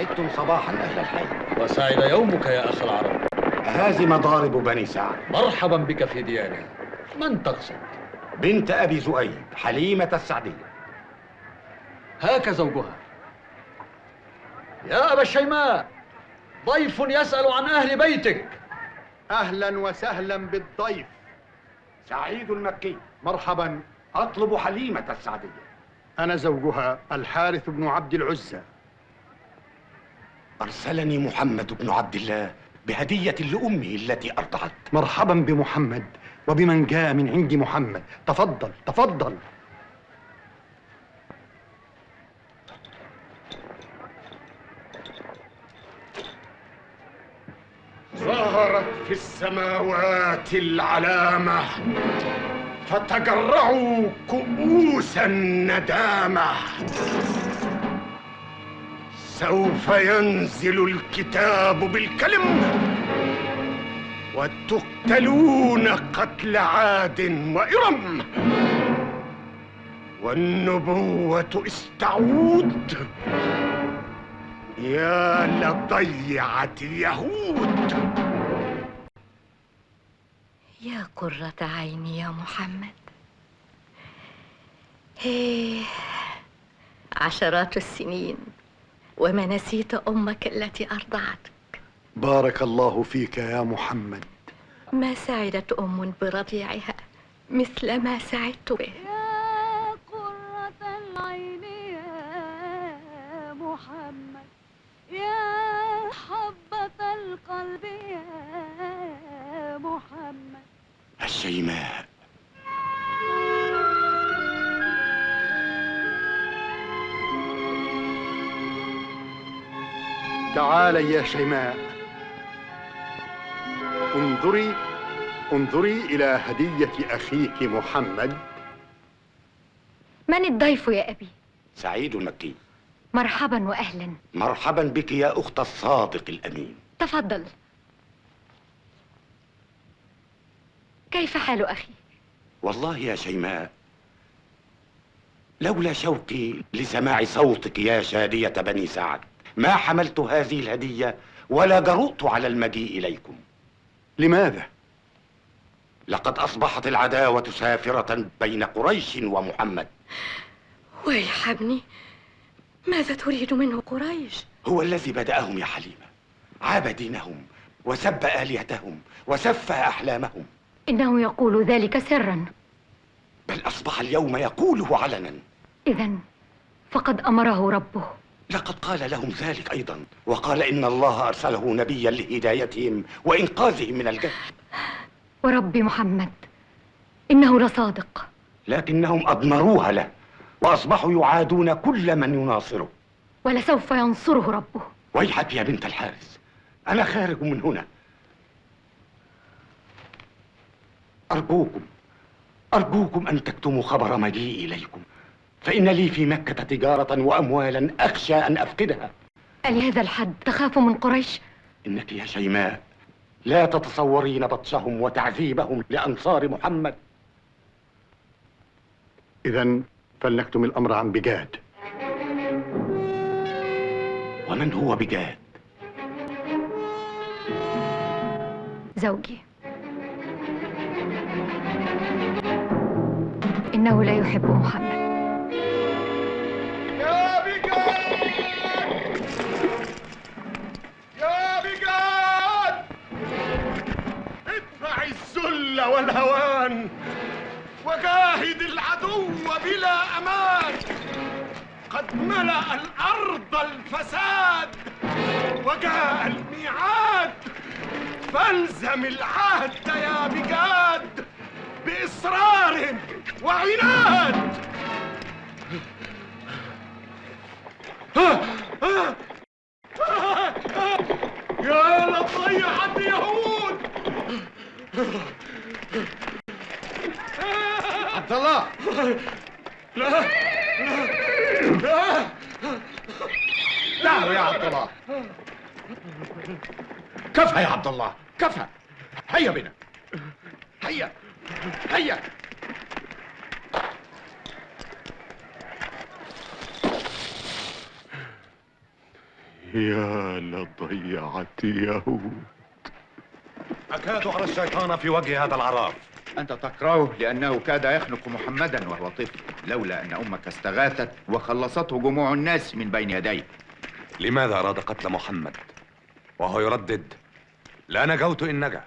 سعدتم صباحا أهل الحي. وسعد يومك يا أخ العرب. هذه مضارب بني سعد. مرحبا بك في ديارها. من تقصد؟ بنت أبي زؤيد، حليمة السعدية. هاك زوجها. يا أبا الشيماء، ضيف يسأل عن أهل بيتك. أهلا وسهلا بالضيف. سعيد المكي. مرحبا. أطلب حليمة السعدية. أنا زوجها الحارث بن عبد العزى. أرسلني محمد بن عبد الله بهدية لأمه التي أرضعت. مرحبا بمحمد وبمن جاء من عند محمد. تفضل تفضل. ظهرت في السماوات العلامة فتجرعوا كؤوس الندامة. سوف ينزل الكتاب بالكلم وتقتلون قتل عاد وإرم، والنبوة استعود. يا لضيعة اليهود. يا قرة عيني يا محمد. هيه، عشرات السنين وما نسيت أمك التي أرضعتك. بارك الله فيك يا محمد. ما سعدت أم برضيعها مثل ما سعدت به. يا قرة العين يا محمد، يا حبة القلب يا محمد. الشيماء. تعالي يا شيماء، انظري إلى هدية أخيك محمد. من الضيف يا أبي؟ سعيد المكي. مرحبا وأهلا. مرحبا بك يا أخت الصادق الأمين. تفضل. كيف حال أخي؟ والله يا شيماء، لولا شوقي لسماع صوتك يا شادية بني سعد ما حملت هذه الهدية ولا جرؤت على المجيء إليكم. لماذا؟ لقد أصبحت العداوة سافرة بين قريش ومحمد. ويح ابني، ماذا تريد منه قريش؟ هو الذي بدأهم يا حليمة. عاب دينهم وسب آلهتهم وسفه أحلامهم. إنه يقول ذلك سرا، بل أصبح اليوم يقوله علنا. إذن فقد أمره ربه. لقد قال لهم ذلك أيضا، وقال إن الله أرسله نبيا لهدايتهم وإنقاذهم من الجهل. ورب محمد إنه لصادق، لكنهم أضمروها له وأصبحوا يعادون كل من يناصره. ولسوف ينصره ربه. ويحك يا بنت الحارث، أنا خارج من هنا. أرجوكم أن تكتموا خبر مجيئي إليكم، فإن لي في مكة تجارة وأموالا أخشى أن أفقدها. ألهذا الحد تخاف من قريش؟ إنك يا شيماء لا تتصورين بطشهم وتعذيبهم لأنصار محمد. إذن فلنكتم الأمر عن بجاد. ومن هو بجاد؟ زوجي. إنه لا يحب محمد. يا بجاد! يا بجاد! ادفع الذل والهوان وجاهد العدو بلا أمان. قد ملأ الأرض الفساد وجاء الميعاد، فالزم العهد يا بجاد بإصرار وعناد. يا لضيعة اليهود. عبد الله، لا لا لا، دعه يا عبد الله. كفى يا عبد الله، كفى. هيا بنا، هيا هيا. يا لضيعة يهود. أكاد أرى الشيطان في وجه هذا العراف. أنت تكرهه لأنه كاد يخنق محمدا وهو طفل، لولا أن أمك استغاثت وخلصته جموع الناس من بين يديه. لماذا أراد قتل محمد وهو يردد لا نجوت إن نجا؟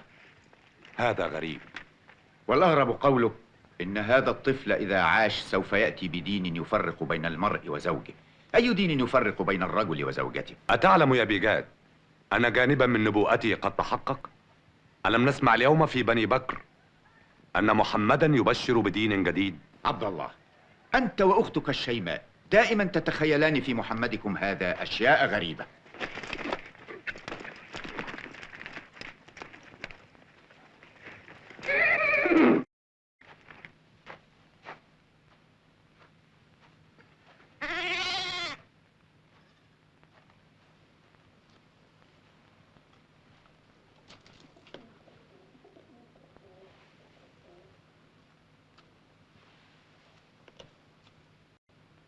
هذا غريب. والأغرب قوله إن هذا الطفل إذا عاش سوف يأتي بدين يفرق بين المرء وزوجه. أي دين يفرق بين الرجل وزوجته؟ أتعلم يا بيجاد أن جانبا من نبوءته قد تحقق؟ ألم نسمع اليوم في بني بكر أن محمدا يبشر بدين جديد؟ عبد الله، أنت وأختك الشيماء دائما تتخيلان في محمدكم هذا أشياء غريبة.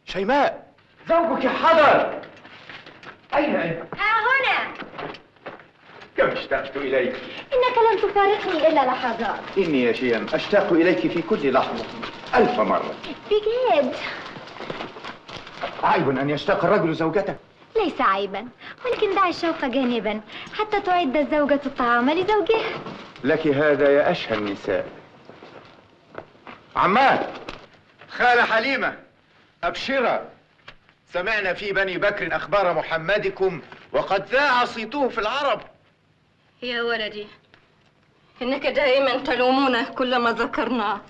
شيماء، زوجك حضر. أين أنت؟ ها هنا. كم اشتقت إليك. إنك لم تفارقني إلا لحظات. إني يا شيم أشتاق إليك في كل لحظة 1000 مرة. بجد. عيب أن يشتاق الرجل زوجته. ليس عيبا، ولكن دع الشوق جانبا حتى تعد الزوجة الطعام لزوجها. لك هذا يا أشهى النساء. عماه، خالة حليمة، أبشرا، سمعنا في بني بكر أخبار محمدكم وقد ذاع صيته في العرب. يا ولدي، إنك دائما تلومونه كلما ذكرناه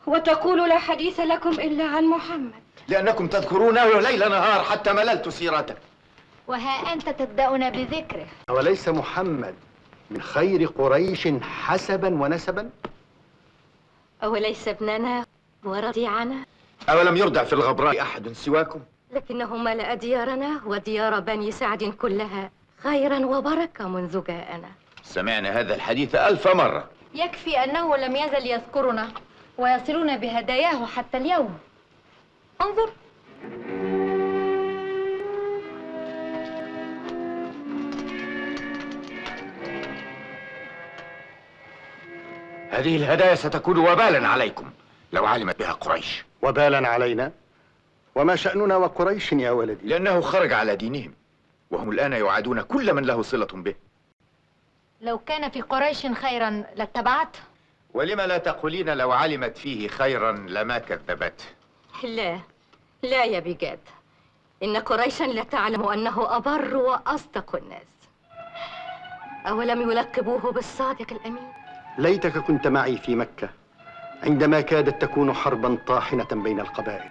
وتقول لا حديث لكم إلا عن محمد. لأنكم تذكرونه ليل نهار حتى مللت سيرته. وها أنت تبدأنا بذكره. أوليس محمد من خير قريش حسبا ونسبا؟ أوليس ابننا ورضيعنا؟ أولم يرضع في الغبراء أحد سواكم؟ لكنه ملأ ديارنا وديار بني سعد كلها خيرا وبركة منذ جاءنا. سمعنا هذا الحديث 1000 مرة. يكفي أنه لم يزل يذكرنا ويصلون بهداياه حتى اليوم. انظر. هذه الهدايا ستكون وبالا عليكم لو علمت بها قريش. وبالا علينا؟ وما شأننا وقريش يا ولدي؟ لأنه خرج على دينهم، وهم الآن يعادون كل من له صلة به. لو كان في قريش خيرا لاتبعته. ولم لا تقولين لو علمت فيه خيرا لما كذبته؟ لا لا يا بجاد، إن قريشا لتعلم أنه أبر وأصدق الناس. أولم يلقبوه بالصادق الأمين؟ ليتك كنت معي في مكة عندما كادت تكون حربا طاحنة بين القبائل،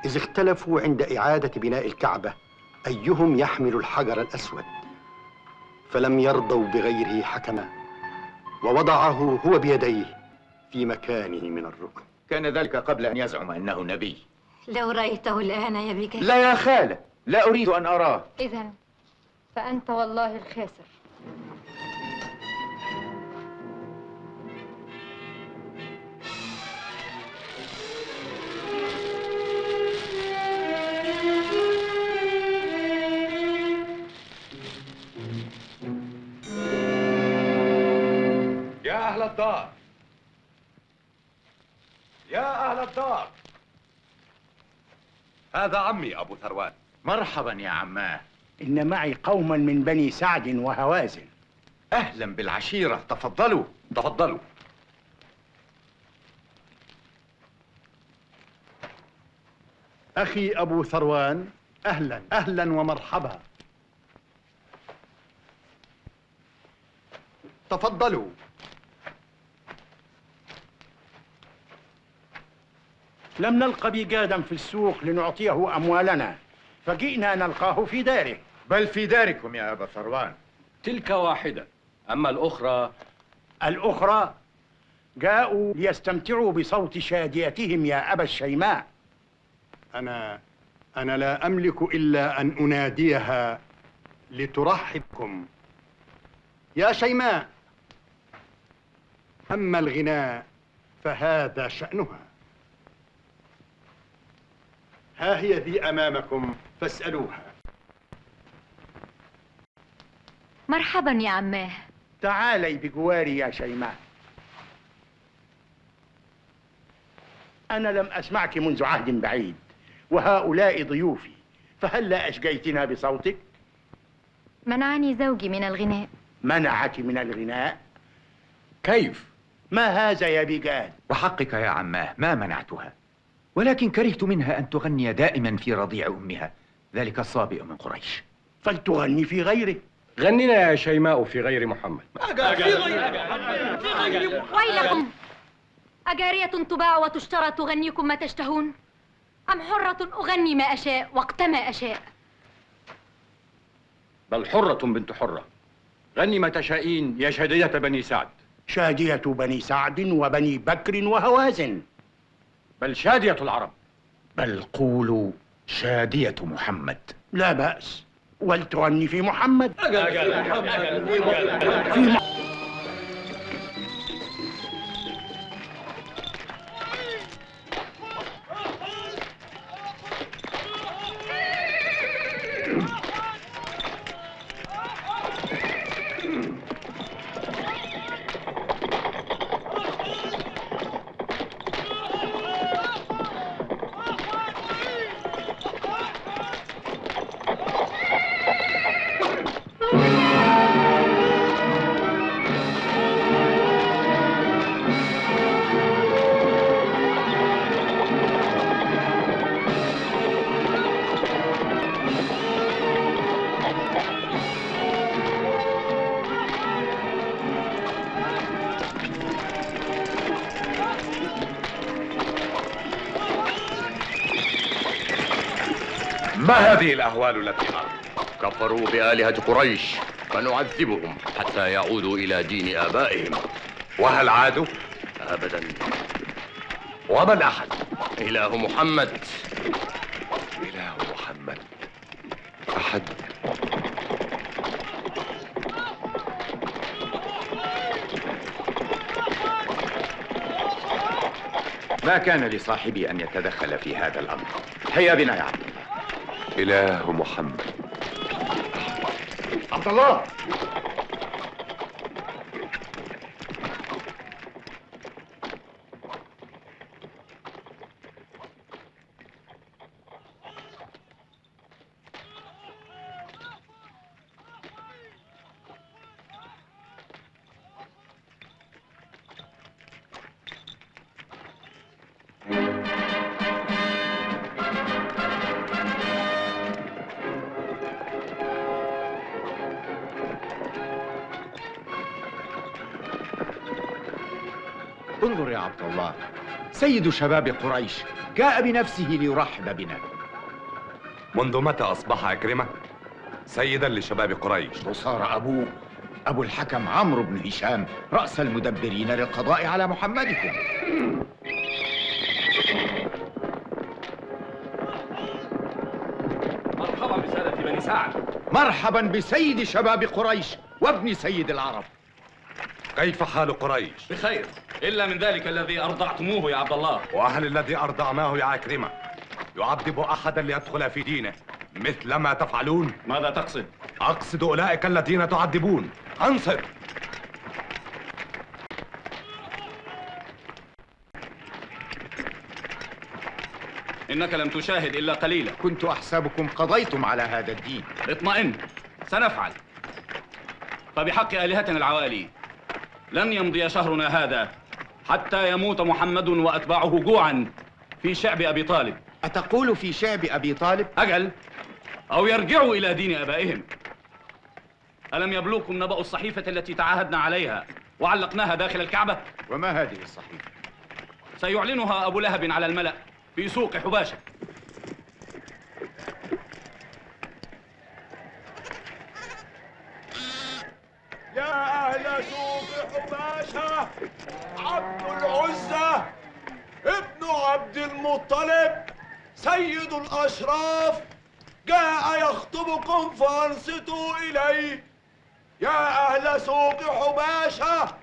إذ اختلفوا عند إعادة بناء الكعبة أيهم يحمل الحجر الأسود، فلم يرضوا بغيره حكما ووضعه هو بيديه في مكانه من الركن. كان ذلك قبل أن يزعم أنه نبي. لو رأيته الآن يا بجاد. لا يا خالة، لا أريد أن أراه. إذن فأنت والله الخاسر. يا أهل الدار، يا أهل الدار، هذا عمي أبو ثروان. مرحبا يا عماه. إن معي قوما من بني سعد وهوازن. أهلا بالعشيرة، تفضلوا. تفضلوا. أخي أبو ثروان، أهلا أهلا ومرحبا. تفضلوا. لم نلق بجادا في السوق لنعطيه أموالنا، فجئنا نلقاه في داره. بل في داركم يا أبا ثروان. تلك واحدة، أما الأخرى جاءوا ليستمتعوا بصوت شاديتهم يا أبا الشيماء. أنا لا أملك إلا أن أناديها لترحبكم. يا شيماء، أما الغناء فهذا شأنها. ها هي ذي أمامكم فاسألوها. مرحبا يا عماه. تعالي بجواري يا شيماء. أنا لم أسمعك منذ عهد بعيد، وهؤلاء ضيوفي، فهلا أشجيتنا بصوتك؟ منعني زوجي من الغناء. منعك من الغناء؟ كيف؟ ما هذا يا بجاد؟ وحقك يا عماه ما منعتها، ولكن كرهت منها أن تغني دائما في رضيع أمها، ذلك الصابئ من قريش. فلتغني في غيره. غنينا يا شيماء في غير محمد. ويلكم، أجارية تباع وتشترى تغنيكم ما تشتهون، أم حرة أغني ما أشاء وقت ما أشاء؟ بل حرة بنت حرة، غني ما تشائين يا شادية بني سعد. شادية بني سعد وبني بكر وهوازن. بل شادية العرب. بل قولوا شادية محمد. لا بأس، ولتغني في محمد. ما هذه الأهوال التي أرى؟ كفروا بآلهة قريش فنعذبهم حتى يعودوا إلى دين آبائهم. وهل عادوا؟ أبدا. ومن أحد؟ إله محمد. إله محمد. أحد؟ ما كان لصاحبي أن يتدخل في هذا الأمر. هيا بنا يا عبد الله. إله محمد. عبد الله، انظر يا عبد الله، سيد شباب قريش جاء بنفسه ليرحب بنا. منذ متى أصبح عكرمة سيدا لشباب قريش؟ وصار أبوه أبو الحكم عمرو بن هشام رأس المدبرين للقضاء على محمدكم. مرحبا بسادة بني سعد. مرحبا بسيد شباب قريش وابن سيد العرب. كيف حال قريش؟ بخير، إلا من ذلك الذي أرضعتموه يا عبد الله. وهل الذي أرضعناه يا عكرمة يعذب أحدا ليدخل في دينه مثل ما تفعلون؟ ماذا تقصد؟ أقصد أولئك الذين تعذبون. أنصر. إنك لم تشاهد إلا قليلا. كنت أحسبكم قضيتم على هذا الدين. اطمئن، سنفعل. فبحق آلهتنا العوالي لن يمضي شهرنا هذا حتى يموت محمد وأتباعه جوعا في شعب أبي طالب. أتقول في شعب أبي طالب؟ أجل، أو يرجعوا إلى دين آبائهم. ألم يبلغكم نبأ الصحيفة التي تعاهدنا عليها وعلقناها داخل الكعبة؟ وما هذه الصحيفة؟ سيعلنها أبو لهب على الملأ في سوق حباشة. يا أهل سوق حباشة، عبد العزة ابن عبد المطلب سيد الأشراف جاء يخطبكم فأنصتوا إليه. يا أهل سوق حباشة،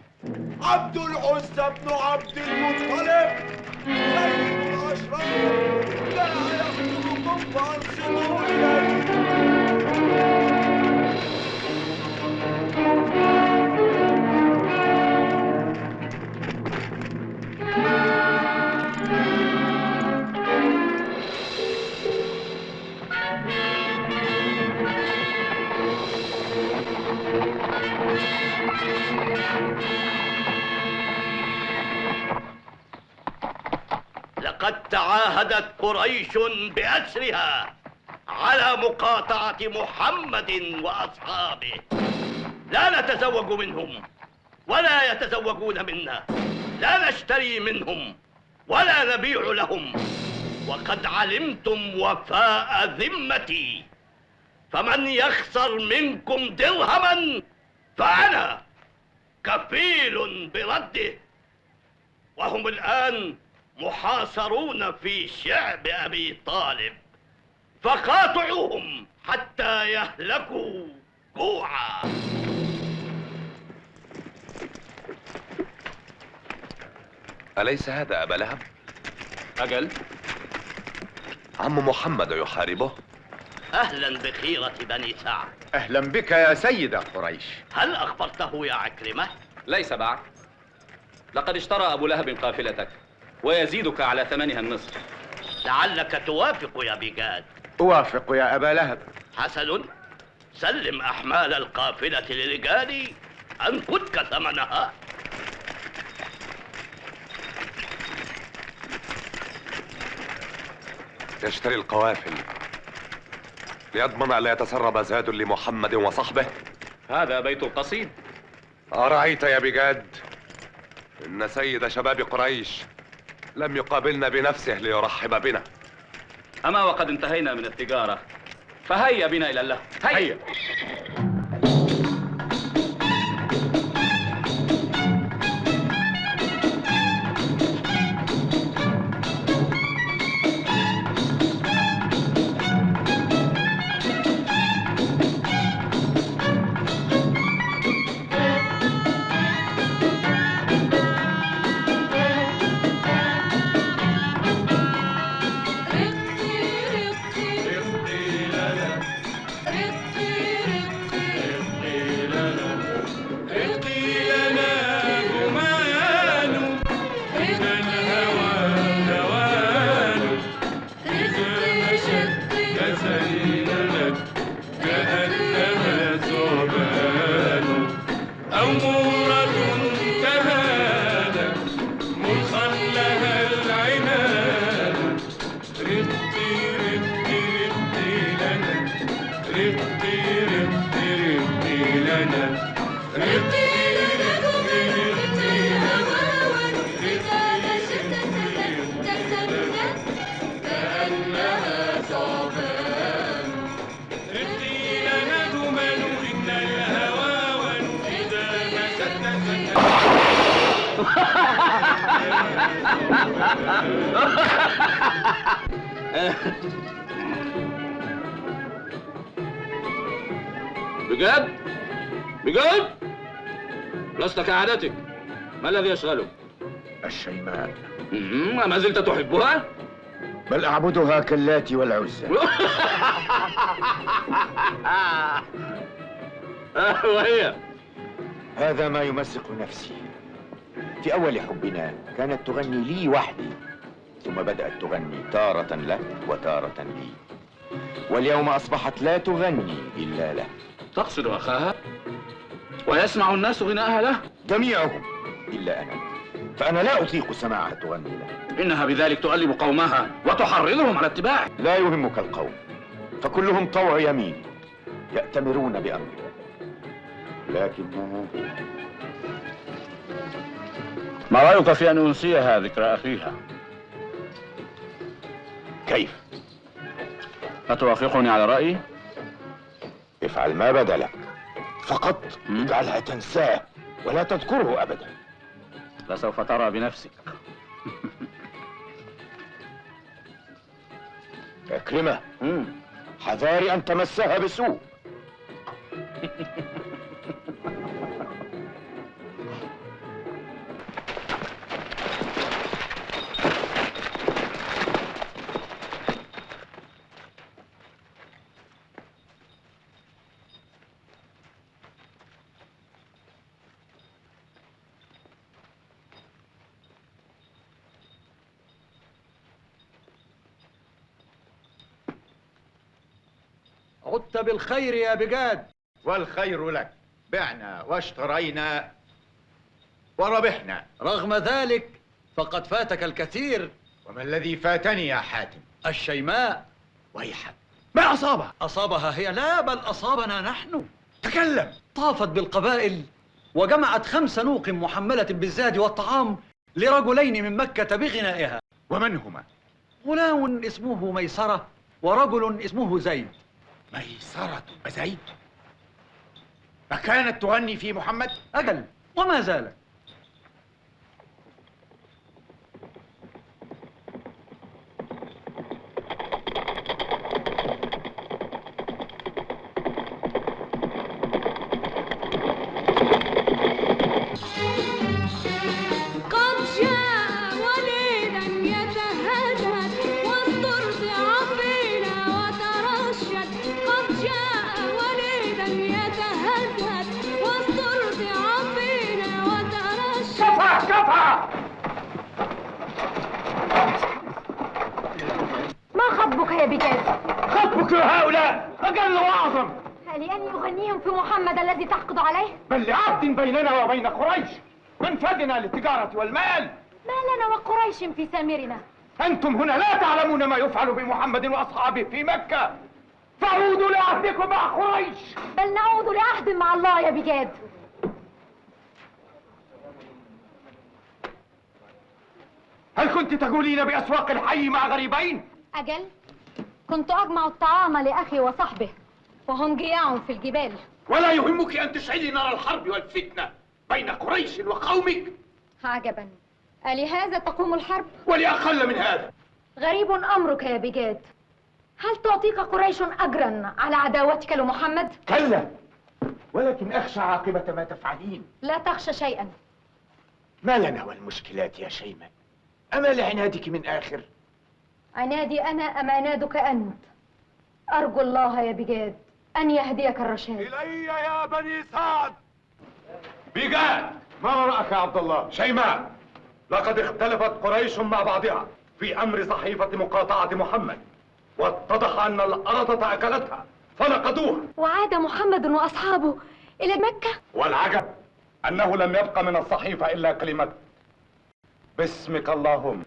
عبد العزة ابن عبد المطلب سيد الأشراف جاء يخطبكم فأنصتوا إليه. لقد تعاهدت قريش بأسرها على مقاطعة محمد وأصحابه. لا نتزوج منهم ولا يتزوجون منا، لا نشتري منهم ولا نبيع لهم، وقد علمتم وفاء ذمتي، فمن يخسر منكم درهما فأنا كفيل برده. وهم الآن محاصرون في شعب أبي طالب، فقاطعوهم حتى يهلكوا جوعا. أليس هذا أبا لهب؟ أجل. عم محمد يحاربه؟ أهلا بخيرة بني سعد. أهلا بك يا سيد قريش. هل أخبرته يا عكرمة؟ ليس بعد. لقد اشترى أبو لهب قافلتك ويزيدك على ثمنها النصف. لعلك توافق يا بجاد. أوافق يا أبا لهب. حسن، سلم أحمال القافلة لرجالي أنقذك ثمنها. يشتري القوافل ليضمن ألا يتسرب زاد لمحمد وصحبه. هذا بيت القصيد. أرأيت يا بجاد إن سيد شباب قريش لم يقابلنا بنفسه ليرحب بنا. أما وقد انتهينا من التجارة، فهيا بنا إلى اللهو. هيا. بجد؟ بجد؟ لست كعادتك. ما الذي يشغلك؟ الشيماء. ما زلت تحبها؟ بل أعبدها كاللات والعزى. وهي؟ هذا ما يمزق نفسي. في أول حبنا كانت تغني لي وحدي، ثم بدأت تغني تارة له وتارة لي، واليوم أصبحت لا تغني إلا له. تقصد أخاها؟ ويسمع الناس غناءها له؟ جميعهم إلا أنا، فأنا لا أطيق سماعها تغني له. إنها بذلك تؤلب قومها وتحرضهم على اتباعه. لا يهمك القوم، فكلهم طوع يمين يأتمرون بأمره، لكنها هي. ما رأيك في أن أنسيها ذكرى أخيها؟ كيف؟ أتوافقني على رأيي؟ افعل ما بدا لك، فقط اجعلها تنساه ولا تذكره أبدا. لسوف ترى بنفسك. أكرمة، حذاري أن تمسها بسوء. عدت بالخير يا بجاد. والخير لك، بعنا واشترينا وربحنا. رغم ذلك فقد فاتك الكثير وما الذي فاتني يا حاتم؟ الشيماء. ويحك، ما أصابها؟ أصابها هي؟ لا، بل أصابنا نحن. تكلم. طافت بالقبائل وجمعت 5 نوق محملة بالزاد والطعام لرجلين من مكة بغنائها. ومن هما؟ غلام اسمه ميسرة ورجل اسمه زيد. ميسرة وزيد؟ أكانت تغني في محمد؟ أجل، وما زالت. قد جاء وليدا يتهدد والضرب عبينا وترشد. قد جاء وليدا يتهدد والضرب عبينا وترشد. كفى كفى! ما خطبك يا بجاد؟ خطبك هؤلاء أقل وأعظم. لأني أغنيهم في محمد الذي تحقد عليه؟ بل لعقد بيننا وبين قريش، منفذنا للتجارة والمال. ما لنا وقريش في سامرنا؟ أنتم هنا لا تعلمون ما يفعل بمحمد وأصحابه في مكة، فعودوا لعهدكم مع قريش. بل نعود لعهد مع الله يا بجاد. هل كنت تقولين بأسواق الحي مع غريبين؟ أجل، كنت أجمع الطعام لأخي وصحبه وهم جياع في الجبال. ولا يهمك أن تشعلي نار الحرب والفتنة بين قريش وقومك؟ عجبا، ألهذا تقوم الحرب؟ ولأقل من هذا. غريب أمرك يا بجاد. هل تعطيك قريش أجرا على عداوتك لمحمد؟ كلا، ولكن أخشى عاقبة ما تفعلين. لا تخشى شيئا. ما لنا والمشكلات يا شيماء؟ أما لعنادك من آخر؟ عنادي أنا أم عنادك أنت؟ أرجو الله يا بجاد أن يهديك الرشاد. إلي يا بني سعد. بجاد، ما رأيك يا عبد الله؟ شيماء، لقد اختلفت قريش مع بعضها في أمر صحيفة مقاطعة محمد، واتضح أن الأرض أكلتها فنقضوها، وعاد محمد وأصحابه إلى مكة. والعجب أنه لم يبق من الصحيفة إلا كلمة باسمك اللهم.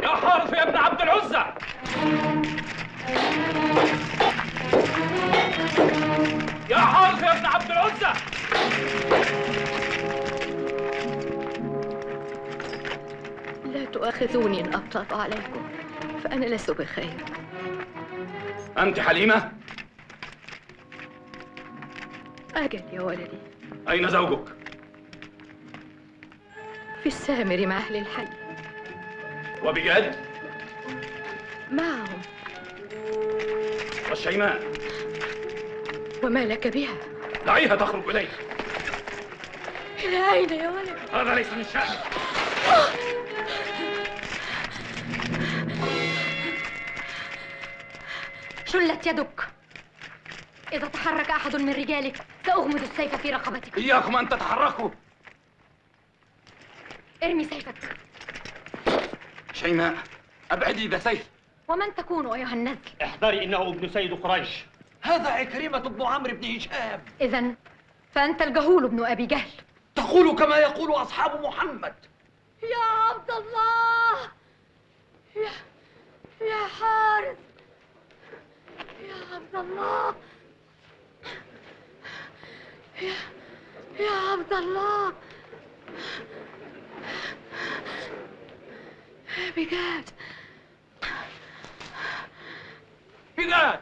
يا حارث يا ابن عبد العزى! يا حارث يا ابن عبد العزى! لا تؤاخذوني إن أبطأت عليكم، فأنا لست بخير. أنت حليمة؟ أجل يا ولدي. أين زوجك؟ في السامر مع أهل الحي. وبجد؟ معهم. والشيماء؟ وما لك بها؟ دعيها تخرج إليك. إلى أين يا ولد؟ هذا ليس من شأنك. شلت يدك. إذا تحرك أحد من رجالك سأغمد السيف في رقبتك. إياكم أن تتحركوا. ارمي سيفك. شيماء، أبعدي ذا سيف. ومن تكون أيها النزل؟ احذري إنه ابن سيد قريش. هذا عكرمة بن عمرو بن هشام. إذن فأنت الجهول ابن أبي جهل. تقول كما يقول أصحاب محمد. يا عبد الله، يا حارث، يا عبد الله، يا عبد الله. بجد بجد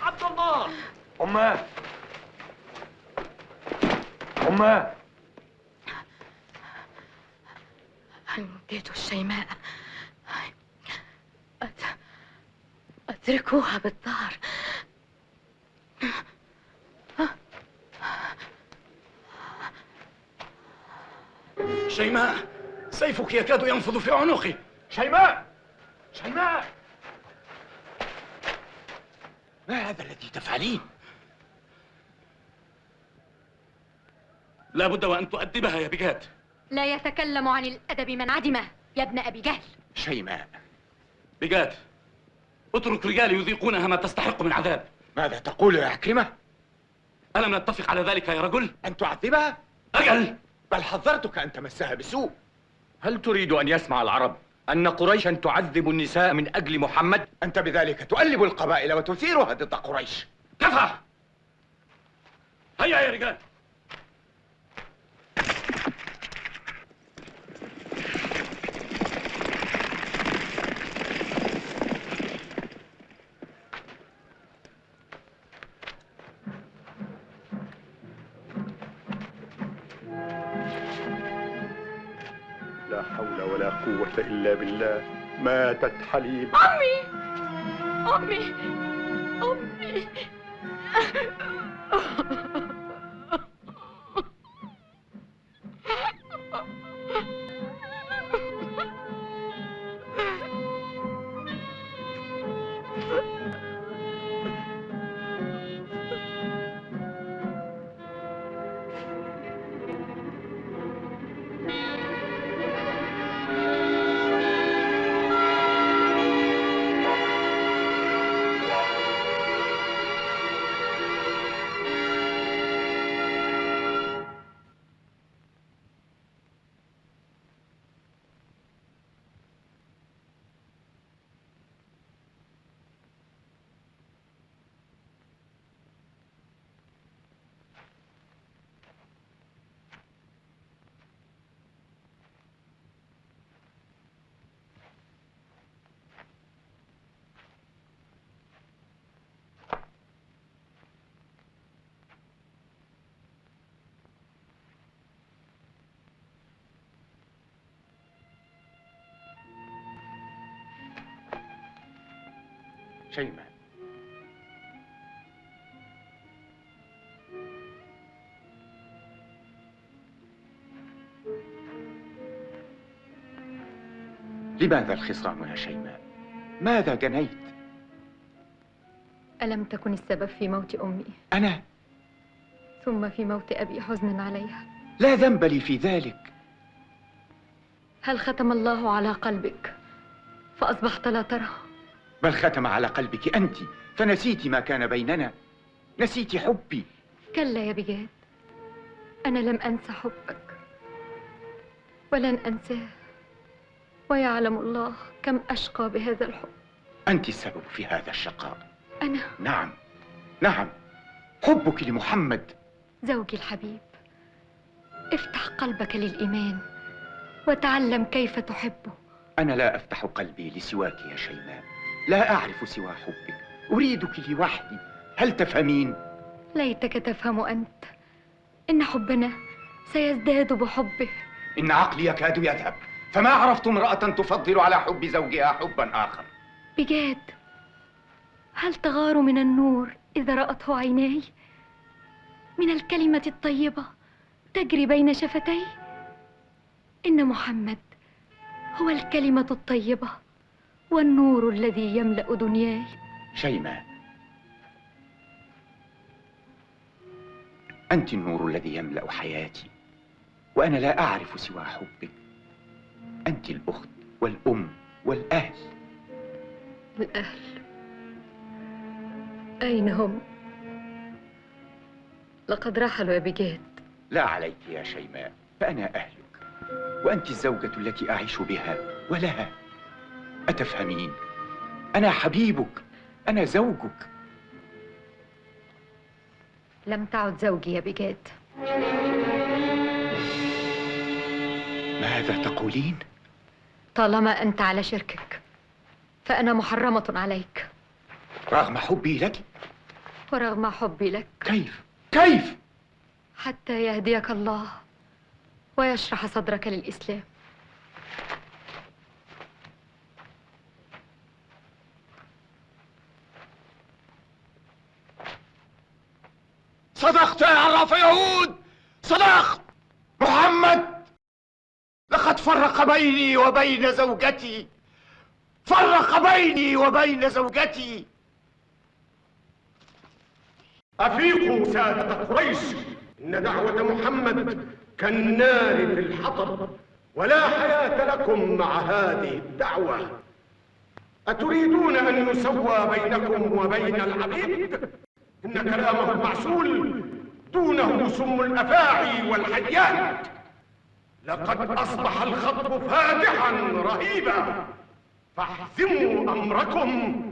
عبد الله. أماه، أماه، أنجدوا الشيماء، أتركوها بالدار. شيماء، سيفك يكاد ينفذ في عنقي. شيماء، شيماء، ما هذا الذي تفعلين؟ لا بد وأن تؤدبها يا بجاد. لا يتكلم عن الأدب من عدمه يا ابن أبي جهل. شيماء، بجاد، اترك رجالي يذيقونها ما تستحق من عذاب. ماذا تقول يا عكرمة؟ ألم نتفق على ذلك يا رجل؟ أن تعذبها؟ أجل، بل حذرتك أن تمسها بسوء. هل تريد أن يسمع العرب أن قريشا تعذب النساء من أجل محمد؟ أنت بذلك تؤلب القبائل وتثيرها ضد قريش. كفى! هيا يا رجال. لا حول ولا قوة إلا بالله. ماتت حليب. أمي أمي أمي شيماء، لماذا الخصام يا شيماء؟ ماذا جنيت؟ ألم تكن السبب في موت أمي أنا؟ ثم في موت أبي حزنا عليها؟ لا ذنب لي في ذلك. هل ختم الله على قلبك فأصبحت لا ترى؟ بل ختم على قلبك أنت، فنسيت ما كان بيننا، نسيت حبي. كلا يا بجاد، أنا لم أنس حبك ولن أنساه، ويعلم الله كم أشقى بهذا الحب. أنت السبب في هذا الشقاء. أنا؟ نعم نعم، حبك لمحمد زوجي الحبيب. افتح قلبك للإيمان وتعلم كيف تحبه. أنا لا أفتح قلبي لسواك يا شيماء، لا أعرف سوى حبك، أريدك لي وحدي، هل تفهمين؟ ليتك تفهم أنت، إن حبنا سيزداد بحبه. إن عقلي يكاد يذهب، فما عرفت امرأة تفضل على حب زوجها حبا آخر. بجاد، هل تغار من النور إذا رأته عيناي؟ من الكلمة الطيبة تجري بين شفتي؟ إن محمد هو الكلمة الطيبة والنور الذي يملأ دنياي. شيماء، أنت النور الذي يملأ حياتي، وأنا لا أعرف سوى حبك. أنت الأخت والأم والأهل. الأهل أين هم؟ لقد رحلوا يا بجاد. لا عليك يا شيماء، فأنا أهلك، وأنت الزوجة التي أعيش بها ولها. أتفهمين؟ أنا حبيبك، أنا زوجك. لم تعد زوجي يا بجاد. ماذا تقولين؟ طالما أنت على شركك فأنا محرمة عليك. رغم حبي لك؟ ورغم حبي لك. كيف؟ كيف؟ حتى يهديك الله ويشرح صدرك للإسلام. صدقت يا عراف يهود، صدقت. محمد لقد فرق بيني وبين زوجتي، فرق بيني وبين زوجتي. أفيقوا سادة قريش، إن دعوة محمد كالنار في الحطب، ولا حياة لكم مع هذه الدعوة. أتريدون أن يسوى بينكم وبين العبيد؟ إن كلامه معسول دونه سم الأفاعي والحيات. لقد أصبح الخطب فادحا رهيبا، فاحزموا أمركم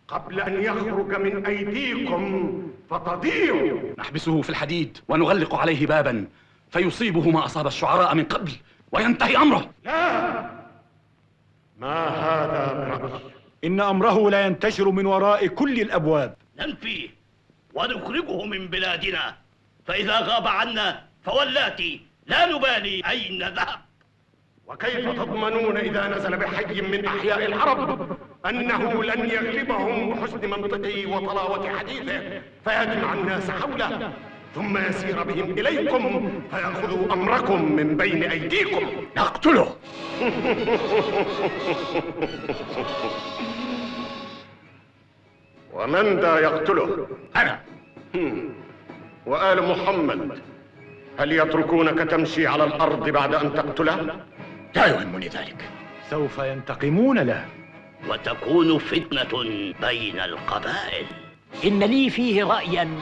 قبل أن يخرج من أيديكم فتضيعوا. نحبسه في الحديد ونغلق عليه بابا فيصيبه ما أصاب الشعراء من قبل وينتهي أمره. لا، ما هذا برأي. إن أمره لا ينتشر من وراء كل الأبواب. ننفيه ونخرجه من بلادنا، فإذا غاب عنا فولاتي لا نبالي أين ذهب. وكيف تضمنون إذا نزل بحي من أحياء العرب أنه لن يغلبهم بحسن منطقه وطلاوة حديثه فيجمع الناس حوله ثم يسير بهم إليكم فيأخذوا أمركم من بين أيديكم؟ نقتله. ومن ذا يقتله؟ أنا. وآل محمد هل يتركونك تمشي على الأرض بعد أن تقتله؟ لا يهمني ذلك. سوف ينتقمون له وتكون فتنة بين القبائل. إن لي فيه رأيا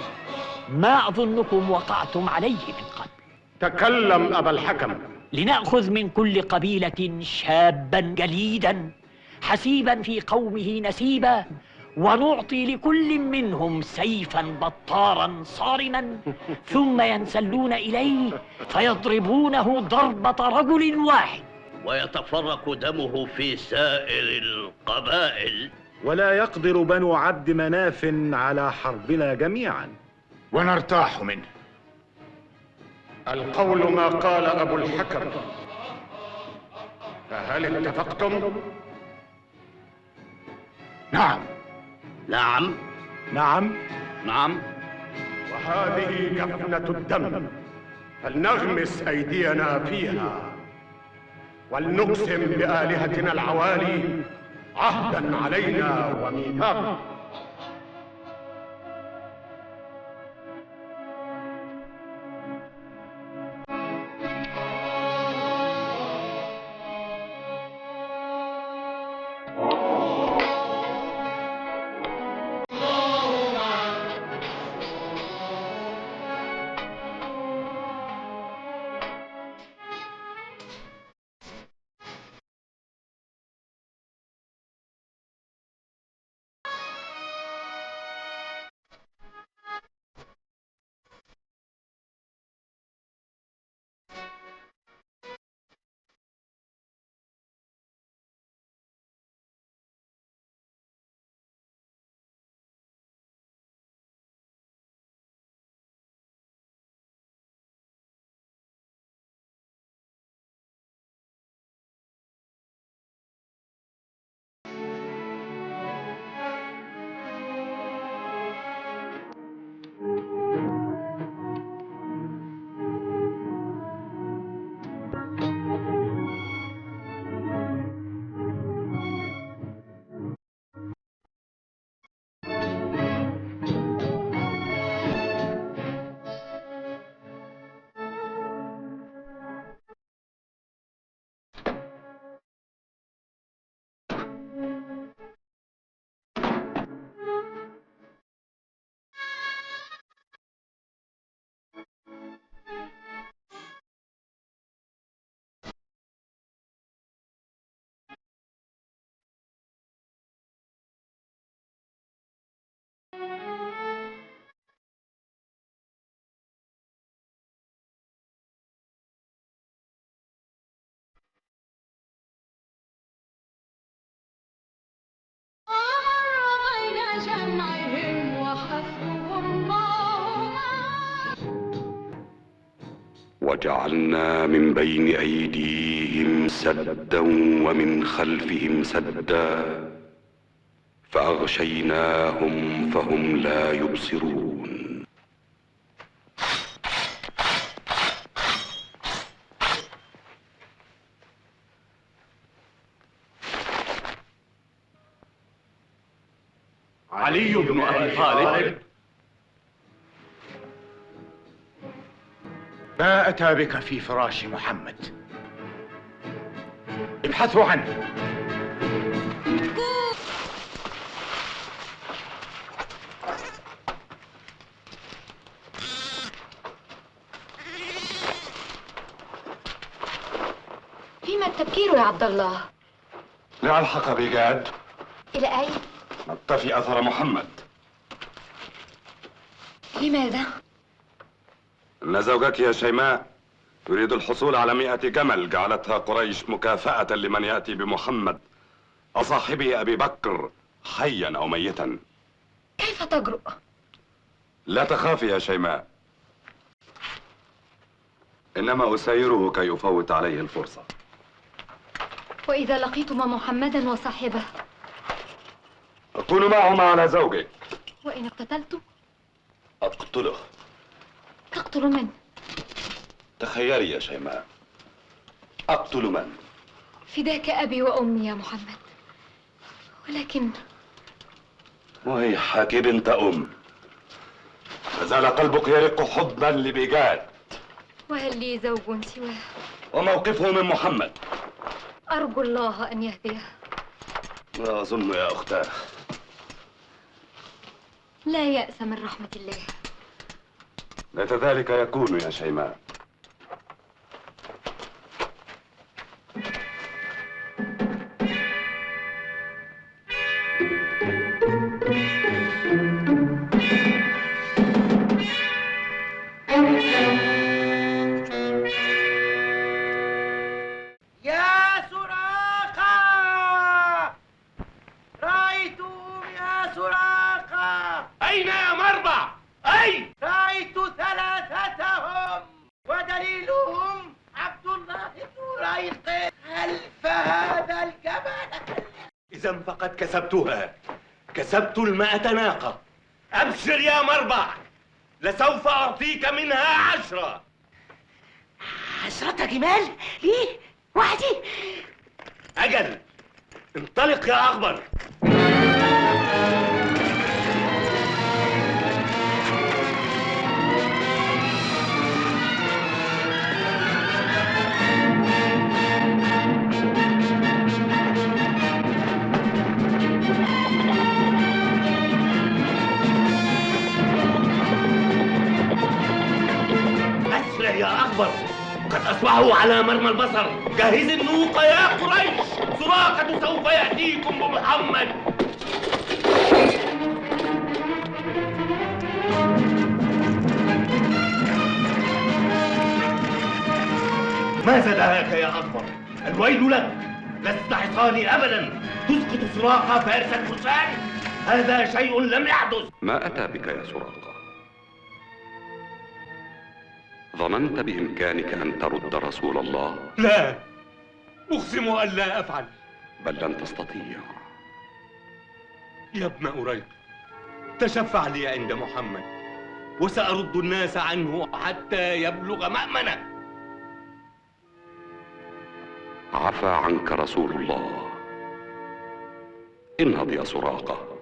ما أظنكم وقعتم عليه من قبل. تكلم أبا الحكم. لنأخذ من كل قبيلة شابا جليدا حسيبا في قومه نسيبا، ونعطي لكل منهم سيفا بطارا صارما، ثم ينسلون إليه فيضربونه ضربة رجل واحد، ويتفرق دمه في سائر القبائل. ولا يقدر بنو عبد مناف على حربنا جميعا ونرتاح منه. القول ما قال أبو الحكم، فهل اتفقتم؟ نعم. نعم. نعم. نعم. وهذه جفنة الدم، فلنغمس أيدينا فيها ولنقسم بآلهتنا العوالي عهدا علينا وميثاقا. وجعلنا من بين أيديهم سدا ومن خلفهم سدا فأغشيناهم فهم لا يبصرون. علي بن أبي طالب. ما أتى بك في فراش محمد؟ ابحثوا عنه. التبكير يا عبد الله؟ لألحق بجاد إلى أين؟ نقتفي أثر محمد. لماذا؟ إن زوجك يا شيماء يريد الحصول على 100 جمل جعلتها قريش مكافأة لمن يأتي بمحمد وصاحبه أبي بكر حيا أو ميتا. كيف تجرؤ؟ لا تخافي يا شيماء، إنما أسيره كي يفوت عليه الفرصة. وإذا لقيتما محمدا وصاحبه؟ أكون معهما على زوجك. وإن اقتتلت؟ أقتله. تقتل من؟ تخيلي يا شيماء، أقتل من؟ فداك أبي وأمي يا محمد. ولكن ويحك بنت أم، ما زال قلبك يرق حبا لبجاد. وهل لي زوج سواه؟ وموقفه من محمد؟ أرجو الله أن يهديه. لا أظن يا أختاه. لا يأس من رحمة الله. ليت ذلك يكون يا شيماء. يا سراقة، رأيتهم يا سراقة. أين يا مربع؟ أين؟ رأيت ثلاثتهم ودليلهم عبد الله بن ريق خلف هذا الجبل. إذا فقد كسبتها، كسبت 100 ناقة. أبشر يا مربع، لسوف أعطيك منها 10. 10 جمال؟ ليه؟ وحدي؟ أجل، انطلق يا أخبر. أسرع يا أخبر، قد أصبحوا على مرمى البصر. جهز النوق يا قريش، سراقة سوف يأتيكم بمحمد. ماذا دهاك يا أخبر؟ الويل لك، لست حصاني أبدا. تسقط سراقة فارس الفرسان، هذا شيء لم يحدث. ما أتى بك يا سراقة؟ ظننت بإمكانك أن ترد رسول الله؟ لا، أقسم أن لا أفعل. بل لن تستطيع. يا ابن أريق، تشفع لي عند محمد وسأرد الناس عنه حتى يبلغ مأمنه. عفى عنك رسول الله. انهض يا سراقة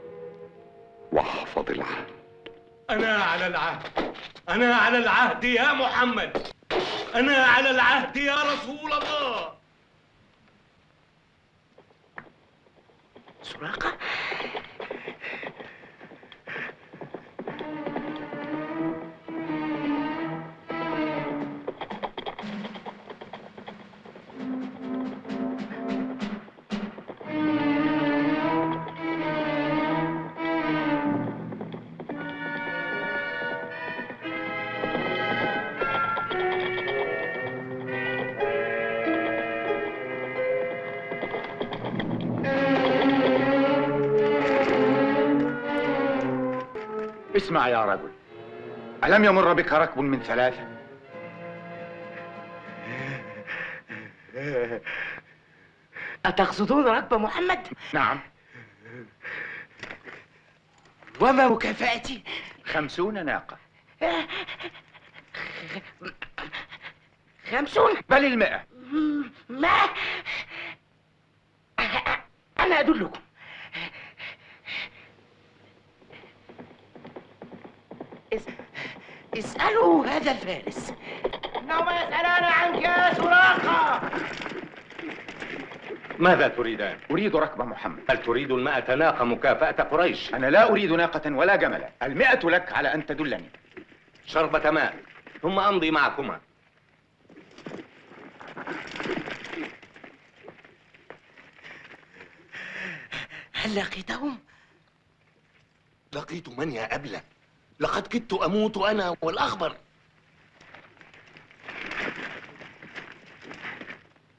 واحفظ العهد. أنا على العهد، أنا على العهد يا محمد، أنا على العهد يا رسول الله. سراقة؟ اسمع يا رجل، ألم يمر بك ركب من 3؟ أتقصدون ركب محمد؟ نعم. وما مكافأتي؟ 50 ناقة. 50؟ بل 100. ما أنا أدلكم. اسألوا هذا الفارس، إنهما يسألان عنك يا سراقة. ماذا تريدان؟ أريد ركب محمد. هل تريد 100 ناقة مكافأة قريش؟ أنا لا أريد ناقة ولا جملا، 100 لك على أن تدلني. شربة ماء ثم أمضي معكما. هل لقيتهم؟ لقيت من يا أبلة؟ لقد كدت أموت أنا والأخبر.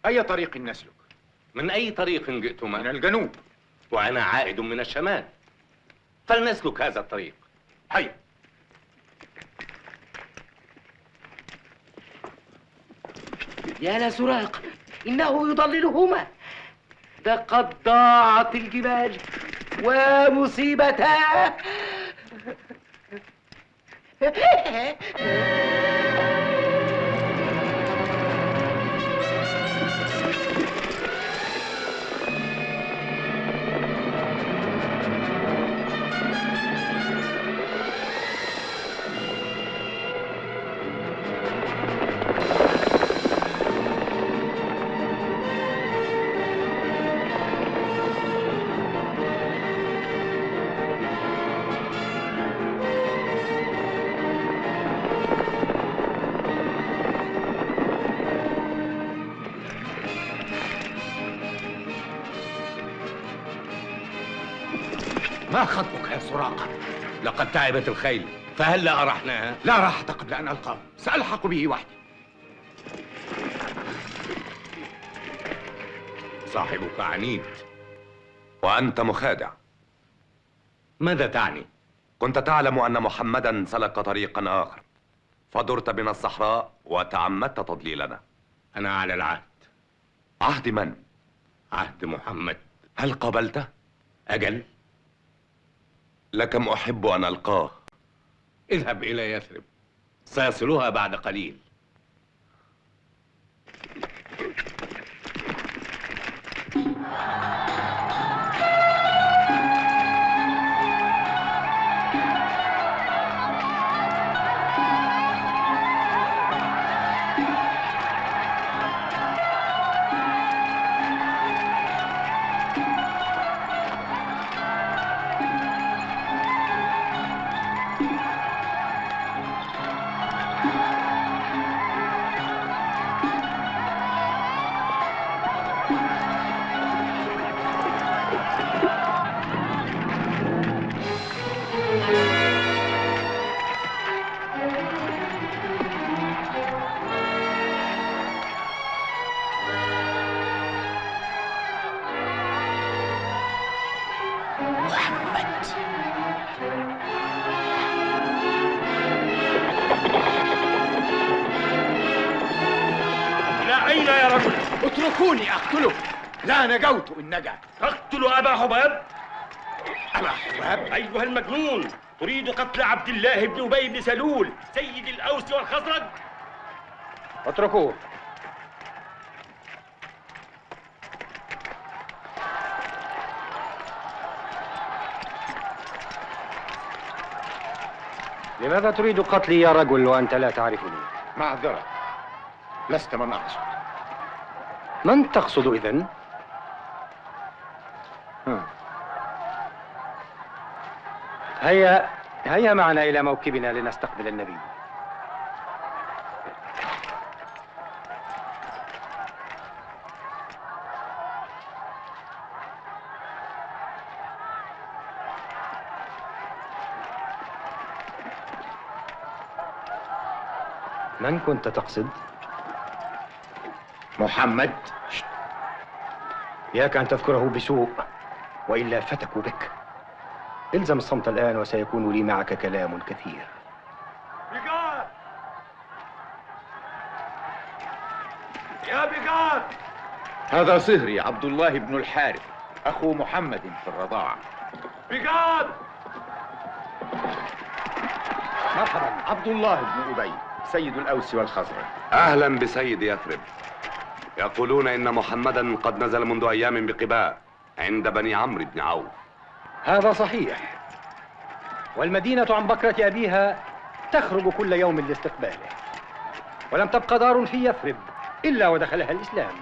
أي طريق نسلك؟ من أي طريق جئتما؟ من الجنوب. وأنا عائد من الشمال، فلنسلك هذا الطريق. هيا. يا لسراق، إنه يضللهما. لقد ضاعت الجبال ومصيبتها. ما خطبك يا سراقة؟ لقد تعبت الخيل، فهل لا أرحناها؟ لا راحة قبل أن ألقاه، سألحق به وحدي. صاحبك عنيد. وأنت مخادع. ماذا تعني؟ كنت تعلم أن محمدا سلك طريقا آخر، فدرت بنا الصحراء وتعمدت تضليلنا. أنا على العهد. عهد من؟ عهد محمد. هل قبلته؟ أجل. لكم أحب أن ألقاه. اذهب إلى يثرب، سيصلها بعد قليل. أين يا رجل؟ اتركوني أقتله، لا نجوت إن نجا. تقتل أبا حباب؟ أبا حباب؟ أيها المجنون، تريد قتل عبد الله بن أبي بن سلول سيد الأوس والخزرج؟ اتركوه. لماذا تريد قتلي يا رجل وأنت لا تعرفني؟ معذرة، لست من أقصد. من تقصد إذن؟ هيا معنا إلى موكبنا لنستقبل النبي. من كنت تقصد؟ محمد. إياك أن تذكره بسوء وإلا فتكوا بك. الزم الصمت الآن وسيكون لي معك كلام كثير. بقات يا بقات. هذا صهري عبد الله بن الحارث، أخو محمد في الرضاعة. بقات. مرحبا، عبد الله بن أبي سيد الأوس والخزرج. أهلا بسيد يثرب. يقولون إن محمدا قد نزل منذ أيام بقباء عند بني عمرو بن عوف. هذا صحيح، والمدينة عن بكرة أبيها تخرج كل يوم لاستقباله، ولم تبقى دار في يثرب إلا ودخلها الإسلام.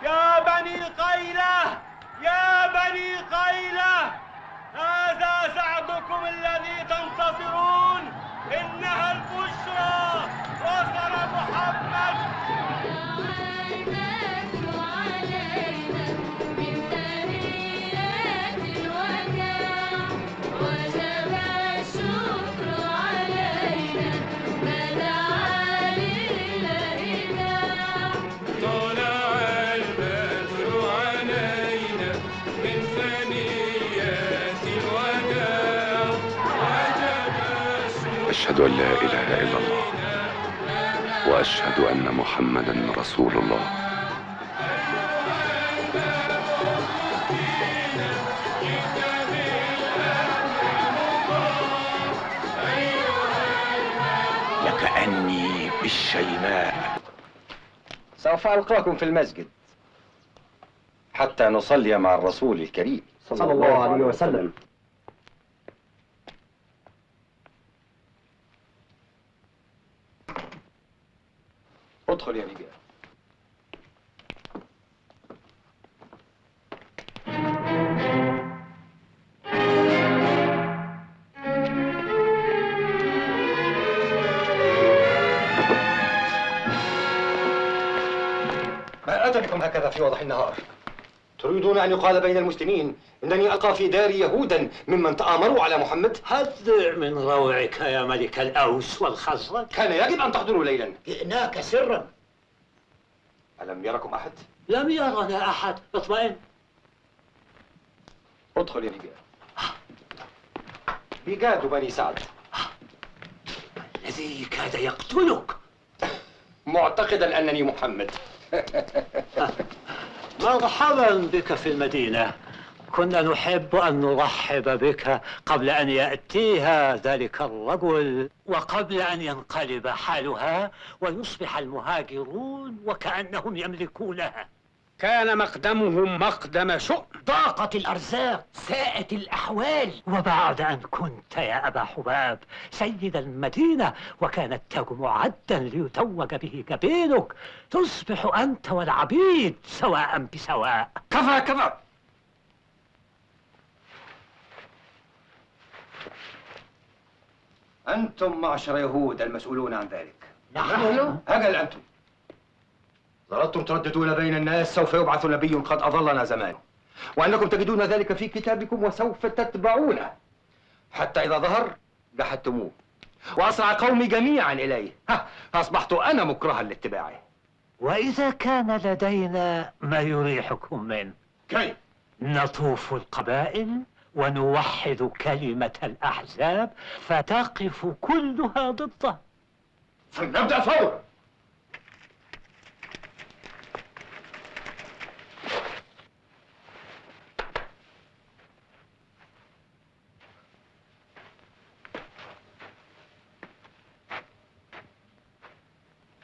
يا بني قيلة، يا بني قيلة، هذا سعدكم الذي تنتظرون. إنها البشرى، وصل محمد. أشهد أن لا إله إلا الله وأشهد أن محمدا رسول الله. لكأني بالشيماء. سوف ألقاكم في المسجد حتى نصلي مع الرسول الكريم صلى الله عليه وسلم. ادخل يا رجال. ما أتى بكم هكذا في وضح النهار؟ تريدون أن يقال بين المسلمين إنني ألقى في داري يهودا ممن تآمروا على محمد؟ هدئ من روعك يا ملك الأوس والخزرج. كان يجب أن تحضروا ليلا. جئناك سرا. ألم يركم أحد؟ لم يرنا أحد، اطمئن. ادخل يا رجال. بجاد بني سعد. الذي كاد يقتلك. معتقدا أنني محمد. مرحبا بك في المدينة. كنا نحب أن نرحب بك قبل أن يأتيها ذلك الرجل وقبل أن ينقلب حالها ويصبح المهاجرون وكأنهم يملكونها. كان مقدمهم مقدم شؤم. ضاقت الأرزاق، ساءت الأحوال. وبعد أن كنت يا أبا حباب سيد المدينة وكان التاج معدا ليتوج به جبينك، تصبح أنت والعبيد سواء بسواء. كفى كفى. أنتم معشر يهود المسؤولون عن ذلك. نحن؟ أجل أنتم. ظللتم ترددون بين الناس سوف يبعث نبي قد أضلنا زمانه، وأنكم تجدون ذلك في كتابكم وسوف تتبعونه، حتى إذا ظهر جحدتموه وأسرع قومي جميعا إليه. أصبحت أنا مكرها لاتباعه. وإذا كان لدينا ما يريحكم منه كيف؟ نطوف القبائل ونوحد كلمة الأحزاب فتقف كلها ضده. فلنبدأ فورا.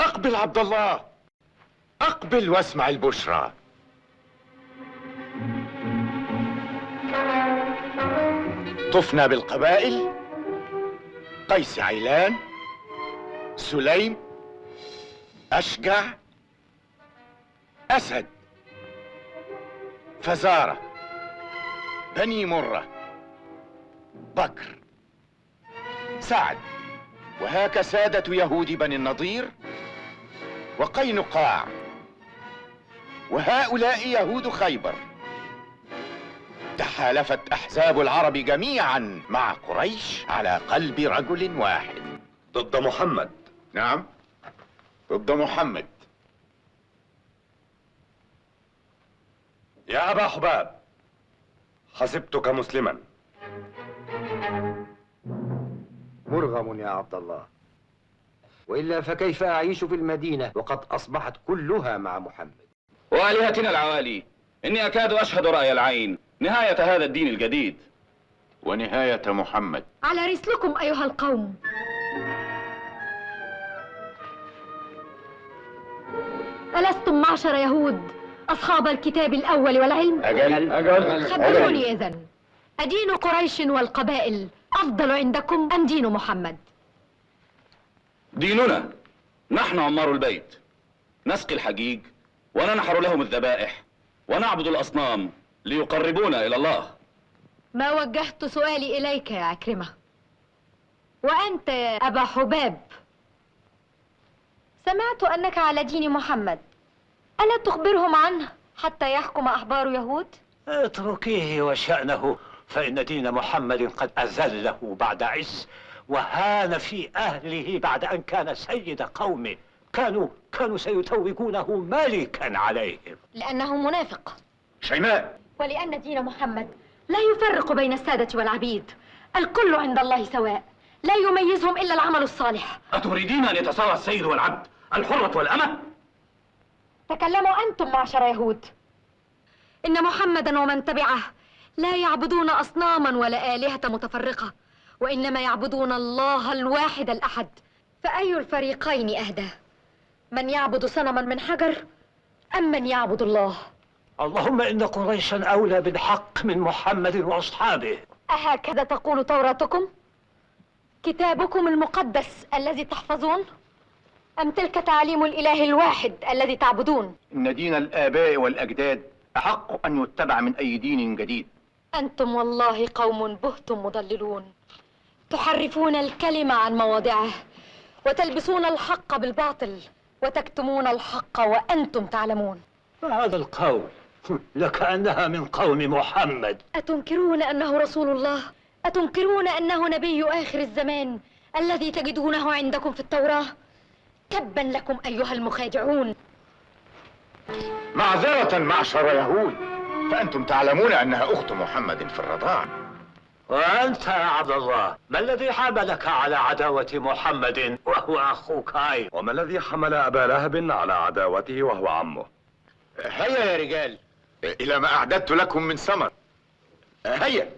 أقبل عبد الله، أقبل واسمع البشرى. طفنا بالقبائل: قيس عيلان، سليم، أشجع، أسد، فزارة، بني مرة، بكر، سعد، وهاك سادة يهود بني النضير وقينقاع، وهؤلاء يهود خيبر. تحالفت أحزاب العرب جميعا مع قريش على قلب رجل واحد ضد محمد. نعم، ضد محمد. يا أبا حباب، حسبتك مسلما. مرغم يا عبد الله، وإلا فكيف أعيش في المدينة وقد أصبحت كلها مع محمد؟ وآلهتنا العوالي، إني أكاد أشهد رأي العين نهاية هذا الدين الجديد ونهاية محمد. على رسلكم أيها القوم. ألستم معشر يهود أصحاب الكتاب الأول والعلم؟ أجل. خبروني إذن، أدين قريش والقبائل أفضل عندكم أم دين محمد؟ ديننا، نحن عمار البيت، نسقي الحجيج وننحر لهم الذبائح ونعبد الأصنام ليقربونا إلى الله. ما وجهت سؤالي إليك يا عكرمة. وأنت يا أبا حباب، سمعت أنك على دين محمد، ألا تخبرهم عنه حتى يحكم أحبار يهود؟ اتركيه وشأنه، فإن دين محمد قد أذله بعد عز وهان في أهله بعد أن كان سيد قومه. كانوا سيتوجونه ملكا عليهم. لأنه منافق. شيماء. ولأن دين محمد لا يفرق بين السادة والعبيد، الكل عند الله سواء، لا يميزهم إلا العمل الصالح. أتريدين أن يتساوى السيد والعبد، الحرة والأمة؟ تكلموا أنتم معشر يهود. إن محمدًا ومن تبعه لا يعبدون أصنامًا ولا آلهة متفرقة، وإنما يعبدون الله الواحد الأحد. فأي الفريقين أهدى؟ من يعبد صنمًا من حجر أم من يعبد الله؟ اللهم إن قريشا أولى بالحق من محمد وأصحابه. أهكذا تقول توراتكم؟ كتابكم المقدس الذي تحفظون؟ أم تلك تعاليم الإله الواحد الذي تعبدون؟ إن دين الآباء والأجداد أحق أن يتبع من أي دين جديد. أنتم والله قوم بهتم مضللون، تحرفون الكلمة عن مواضعه، وتلبسون الحق بالباطل، وتكتمون الحق وأنتم تعلمون. هذا القول لكأنها من قوم محمد. أتنكرون أنه رسول الله؟ أتنكرون أنه نبي آخر الزمان الذي تجدونه عندكم في التوراة؟ تبا لكم أيها المخادعون. معذرة معشر يهود، فأنتم تعلمون أنها أخت محمد في الرضاعة. وأنت يا عبد الله، ما الذي حملك على عداوة محمد وهو أخوك أيضا؟ وما الذي حمل أبا لهب على عداوته وهو عمه؟ هيا يا رجال إلى ما أعددت لكم من ثمر. هيا.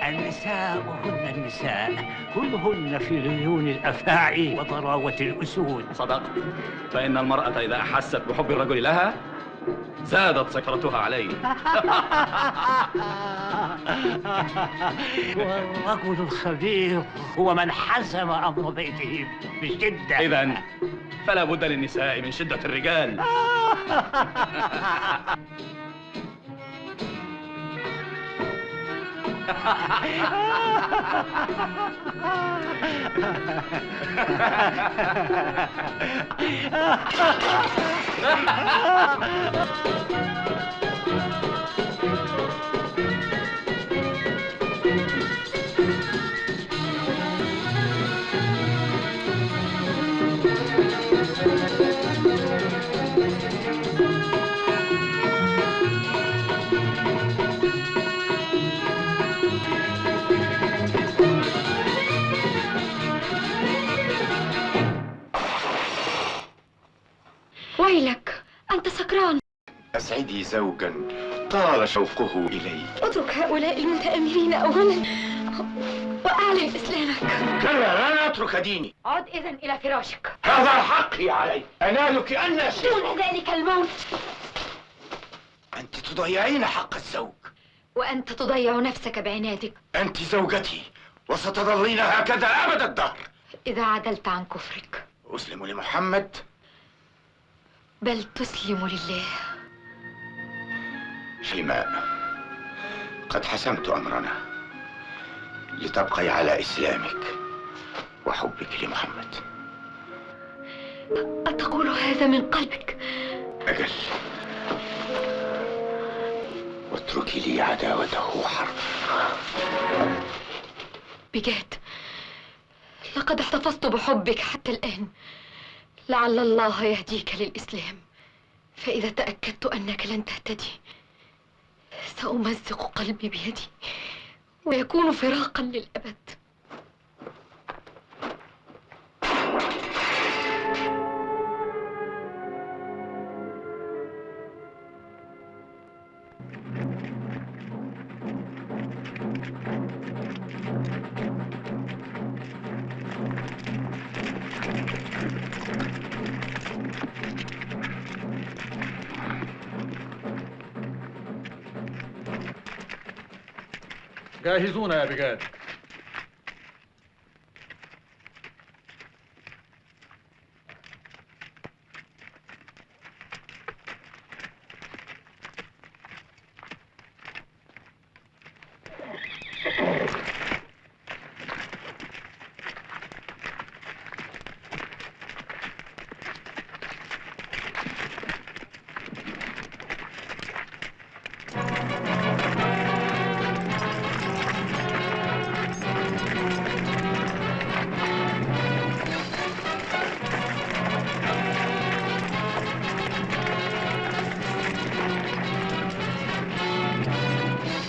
النساء هن النساء، كلهن في ليون الأفاعي وضراوة الأسود. صدقت، فإن المرأة إذا أحست بحب الرجل لها زادت سيطرتها عليه. والرجل الخبير هو من حزم أمر بيته بشدة. إذن فلا بد للنساء من شدة الرجال. ويلك، أنت سكران. أسعدي زوجا طال شوقه إلي. اترك هؤلاء المتآمرين أولا وأعلن إسلامك. كلا، لن أترك ديني. عد إذن إلى فراشك. هذا حقي علي، أنالك أن شيء. دون ذلك الموت. أنت تضيعين حق الزوج، وأنت تضيع نفسك بعنادك. أنت زوجتي وستظلين هكذا أبد الدهر. إذا عدلت عن كفرك أسلم لمحمد بل تسلم لله. شيماء، قد حسمت أمرنا لتبقي على إسلامك وحبك لمحمد. أتقول هذا من قلبك؟ أجل، واتركي لي عداوته حرب. بجد لقد احتفظت بحبك حتى الآن. لعل الله يهديك للإسلام، فإذا تأكدت أنك لن تهتدي سأمزق قلبي بيدي ويكون فراقا للأبد. جاهزونا يا بجاد.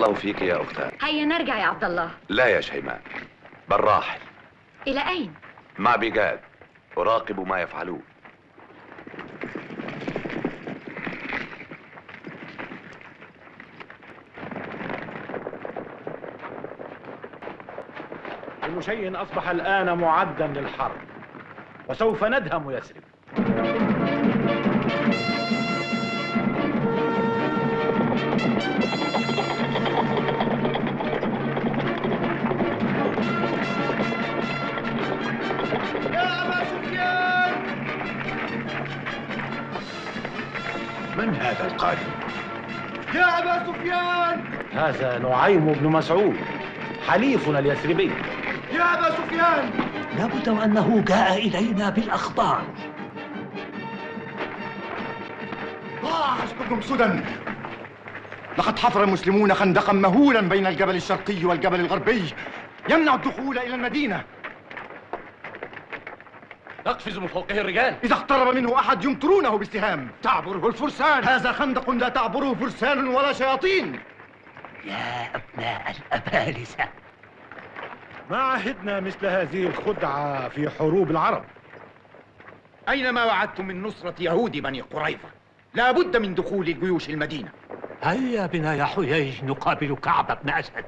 الله فيك يا أختان. هيا نرجع يا عبد الله. لا يا شيماء، بل راحل. إلى أين؟ مع بجاد أراقب ما يفعلون. كل شيء أصبح الآن معدا للحرب، وسوف ندهم يثرب. من هذا القادم؟ يا أبا سفيان! هذا نعيم بن مسعود، حليفنا اليثربي. يا أبا سفيان! لابد وأنه جاء إلينا بالأخبار. حسبكم سدى. لقد حفر المسلمون خندقا مهولا بين الجبل الشرقي والجبل الغربي يمنع الدخول إلى المدينة. نقفز من فوقه الرجال. إذا اقترب منه أحد يمطرونه بالسهام تعبره الفرسان. هذا خندق لا تعبره فرسان ولا شياطين. يا أبناء الأبالسة، ما عهدنا مثل هذه الخدعة في حروب العرب. أين ما وعدتم من نصرة يهود بني قريظة؟ لا بد من دخول جيوش المدينة. هيا بنا يا حيي نقابل كعب بن أسد.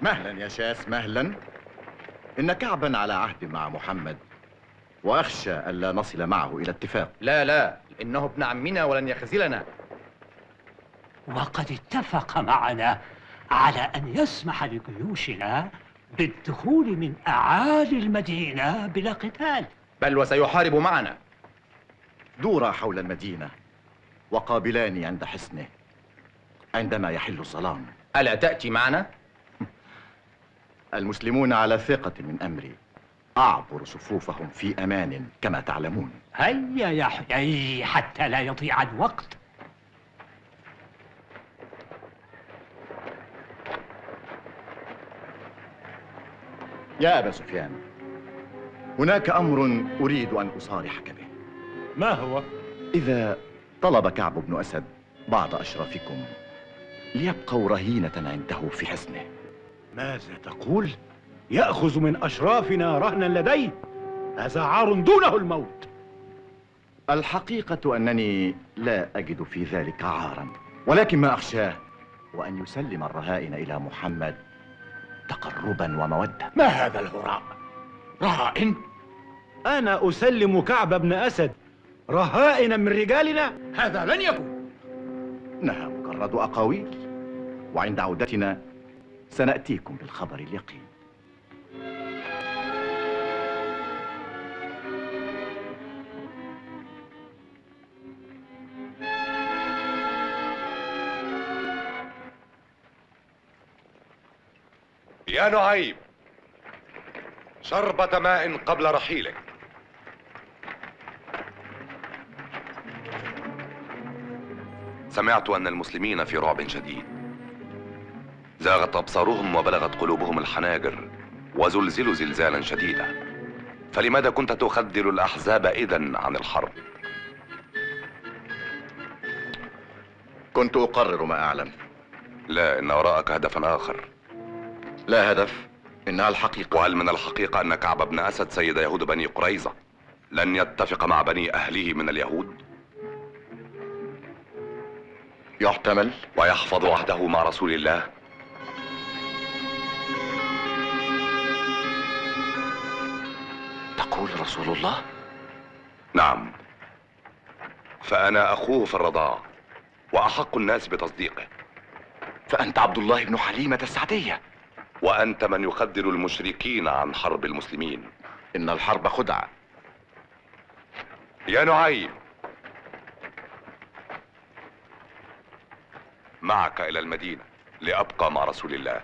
مهلا يا شاس مهلا. إن كعبا على عهد مع محمد، وأخشى ألا نصل معه إلى اتفاق. لا، إنه ابن عمنا ولن يخذلنا. وقد اتفق معنا على أن يسمح لجيوشنا بالدخول من أعالي المدينة بلا قتال، بل وسيحارب معنا. دورا حول المدينة وقابلاني عند حصنه عندما يحل الظلام. ألا تأتي معنا؟ المسلمون على ثقة من أمري، أعبر صفوفهم في أمان كما تعلمون. هيا يا حيي حتى لا يضيع الوقت. يا أبا سفيان، هناك أمر أريد أن أصارحك به. ما هو؟ إذا طلب كعب بن أسد بعض أشرافكم ليبقوا رهينة عنده في حصنه. ماذا تقول؟ يأخذ من أشرافنا رهنا لديه؟ هذا عار دونه الموت. الحقيقة أنني لا أجد في ذلك عارا، ولكن ما أخشاه وأن يسلم الرهائن إلى محمد تقربا ومودة. ما هذا الهراء؟ رهائن؟ أنا أسلم كعب بن أسد رهائن من رجالنا؟ هذا لن يكون. إنها مجرد أقاويل، وعند عودتنا سنأتيكم بالخبر اليقين. يا نعيم، شربة ماء قبل رحيلك. سمعت أن المسلمين في رعب شديد، زاغت أبصارهم وبلغت قلوبهم الحناجر وزلزلوا زلزالا شديدا. فلماذا كنت تخذل الأحزاب إذن عن الحرب؟ كنت أقرر ما أعلم. لا، إن وراءك هدفا آخر. لا هدف، إنها الحقيقة. وهل من الحقيقة أن كعب بن أسد سيد يهود بني قريظة لن يتفق مع بني أهله من اليهود؟ يحتمل. ويحفظ عهده مع رسول الله؟ تقول رسول الله؟ نعم، فأنا أخوه في الرضاعة وأحق الناس بتصديقه. فأنت عبد الله بن حليمة السعدية. وأنت من يخدر المشركين عن حرب المسلمين. إن الحرب خدعة. يا نعيم، معك إلى المدينة لأبقى مع رسول الله.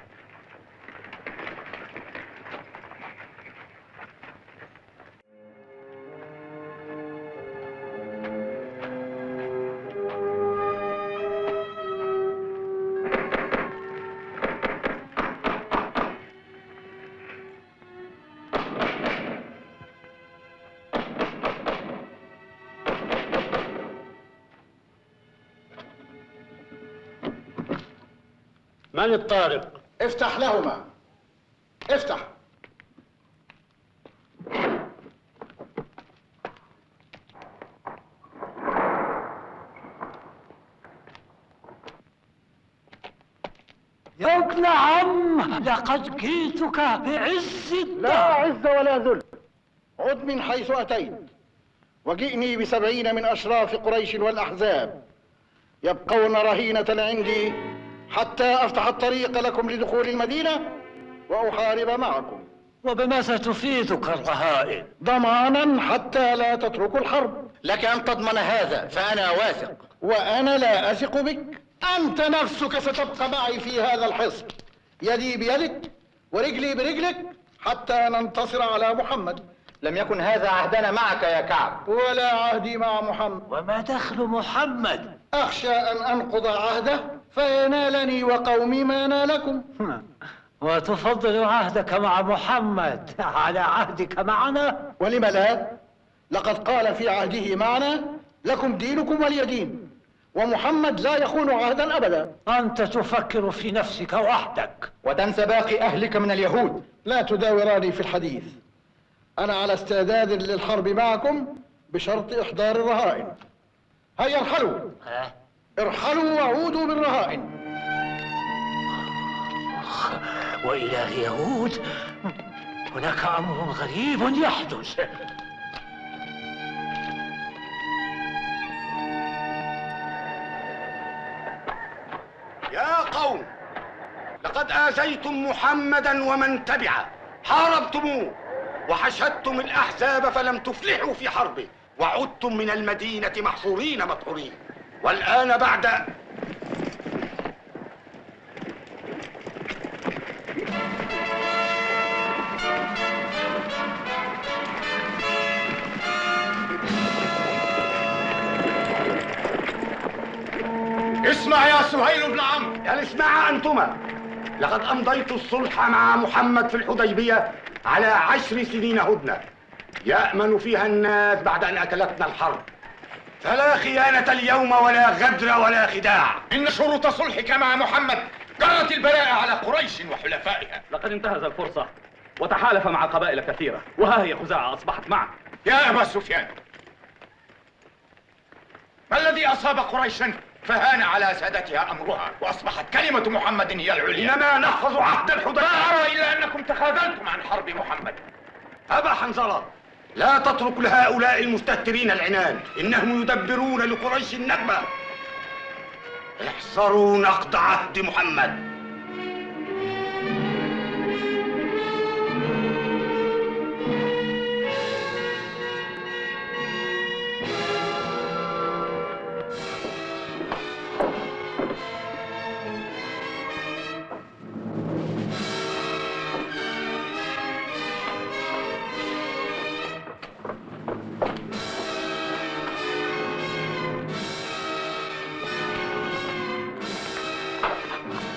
من الطارق؟ افتح لهما، افتح. يا ابن عم، لقد جئتك بعز الدار. لا عز ولا ذل، عد من حيث أتيت وجئني ب70 من أشراف قريش والأحزاب يبقون رهينة عندي حتى أفتح الطريق لكم لدخول المدينة وأحارب معكم. وبماذا تفيدك الرهائن؟ ضمانا حتى لا تتركوا الحرب. لك أن تضمن هذا فأنا واثق. وأنا لا أثق بك. أنت نفسك ستبقى معي في هذا الحصن، يدي بيدك ورجلي برجلك حتى ننتصر على محمد. لم يكن هذا عهدنا معك يا كعب. ولا عهدي مع محمد. وما دخل محمد؟ أخشى أن أنقض عهده فينالني وقومي ما نالكم. وتفضل عهدك مع محمد على عهدك معنا؟ ولم لا؟ لقد قال في عهده معنا: لكم دينكم ولي دين، ومحمد لا يخون عهدا أبدا. أنت تفكر في نفسك وحدك وتنسى باقي أهلك من اليهود. لا تداوراني في الحديث. أنا على استعداد للحرب معكم بشرط إحضار الرهائن. هيا ارحلوا، ارحلوا وعودوا بالرهائن. وإلى اليهود هناك أمر غريب يحدث. يا قوم، لقد آذيتم محمدا ومن تبعه، حاربتموه وحشدتم الأحزاب فلم تفلحوا في حربه، وعدتم من المدينة محصورين مدحورين. والآن بعد اسمع يا سهيل بن عمرو. يعني اسمع أنتما، لقد أمضيت الصلح مع محمد في الحديبية على 10 سنين هدنة يأمن فيها الناس بعد أن أكلتنا الحرب، فلا خيانة اليوم ولا غدر ولا خداع. إن شروط صلحك مع محمد جرت البلاء على قريش وحلفائها. لقد انتهز الفرصة وتحالف مع قبائل كثيرة، وها هي خزاعة أصبحت معه. يا أبا سفيان، ما الذي أصاب قريشا فهان على سادتها أمرها وأصبحت كلمة محمد هي العليا؟ إنما نحفظ عهد الحديبية. لا أرى إلا أنكم تخاذلتم عن حرب محمد. أبا حنظلة، لا تترك لهؤلاء المستهترين العنان، إنهم يدبرون لقريش النكبة. احذروا نقض عهد محمد.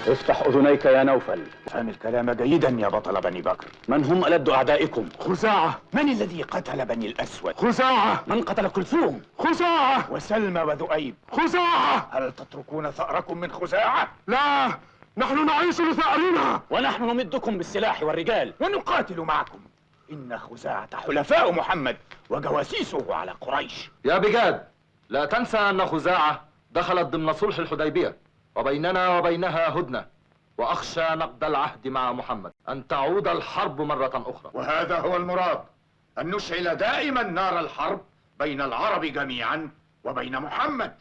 افتح أذنيك يا نوفل. فهم الكلام جيدا يا بطل بني بكر. من هم ألد أعدائكم؟ خزاعة. من الذي قتل بني الأسود؟ خزاعة. من قتل كلثوم؟ خزاعة. وسلمى وذؤيب؟ خزاعة. هل تتركون ثأركم من خزاعة؟ لا، نحن نعيش لثأرنا، ونحن نمدكم بالسلاح والرجال ونقاتل معكم. إن خزاعة حلفاء محمد وجواسيسه على قريش. يا بجاد، لا تنسى أن خزاعة دخلت ضمن صلح الحديبية، وبيننا وبينها هدنة، وأخشى نقض العهد مع محمد، أن تعود الحرب مرة أخرى. وهذا هو المراد، أن نشعل دائما نار الحرب بين العرب جميعا وبين محمد.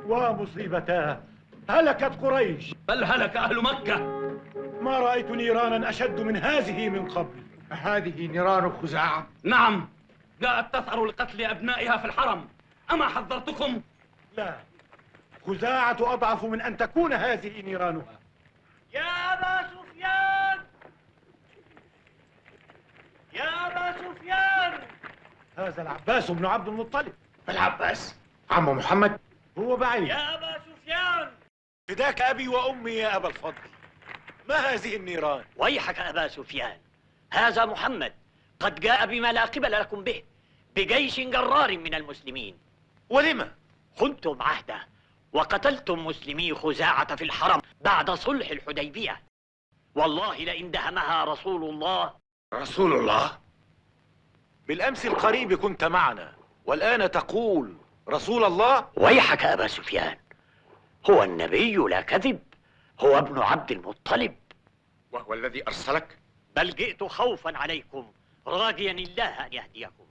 ومصيبتاه، هلكت قريش، بل هلك أهل مكة. ما رأيت نيرانا أشد من هذه من قبل. هذه نيران خزاعة؟ نعم، جاءت تثأر لقتل أبنائها في الحرم. أما حذرتكم؟ لا، خزاعة أضعف من أن تكون هذه نيرانها. يا أبا سفيان، يا أبا سفيان. هذا العباس بن عبد المطلب. العباس عم محمد؟ هو بعيد. يا أبا سفيان، فداك أبي وأمي يا أبا الفضل. ما هذه النيران؟ ويحك أبا سفيان، هذا محمد قد جاء بما لا قبل لكم به، بجيش جرار من المسلمين. ولم؟ خنتم عهده وقتلتم مسلمي خزاعة في الحرم بعد صلح الحديبية. والله لئن دهمها رسول الله. رسول الله؟ بالأمس القريب كنت معنا، والآن تقول رسول الله؟ ويحك أبا سفيان، هو النبي لا كذب، هو ابن عبد المطلب. وهو الذي أرسلك؟ بل جئت خوفا عليكم راجيا الله أن يهديكم.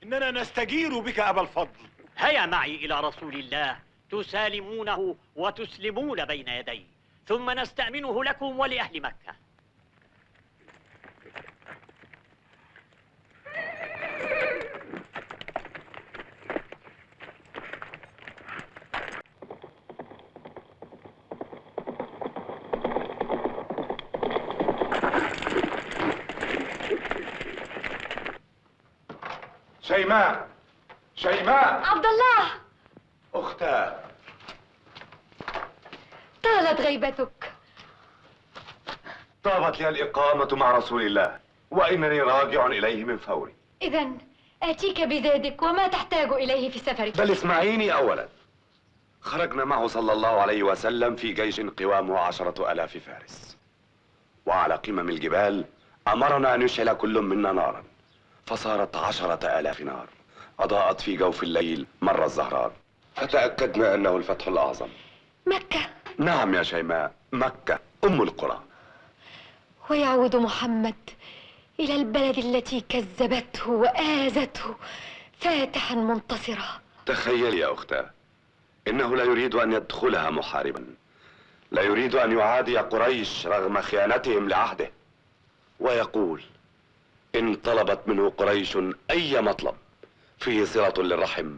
إننا نستجير بك أبا الفضل. هيا معي إلى رسول الله تسالمونه وتسلمون بين يديه، ثم نستأمنه لكم ولأهل مكة. شيماء، شيماء. عبد الله. أختاه. طالت غيبتك. طابت لي الإقامة مع رسول الله، وإنني راجع إليه من فوري. إذن آتيك بزادك وما تحتاج إليه في سفرك. بل اسمعيني أولا. خرجنا معه صلى الله عليه وسلم في جيش قوامه 10,000 فارس، وعلى قمم الجبال أمرنا أن يشعل كل منا نارا، فصارت 10,000 نار أضاءت في جوف الليل مر الزهران، فتأكدنا أنه الفتح الأعظم. مكة. نعم يا شيماء، مكة أم القرى. ويعود محمد إلى البلد التي كذبته وآذته فاتحا منتصرا. تخيلي يا أختاه، إنه لا يريد أن يدخلها محاربا، لا يريد أن يعادي قريش رغم خيانتهم لعهده، ويقول إن طلبت منه قريش أي مطلب فيه صلة للرحم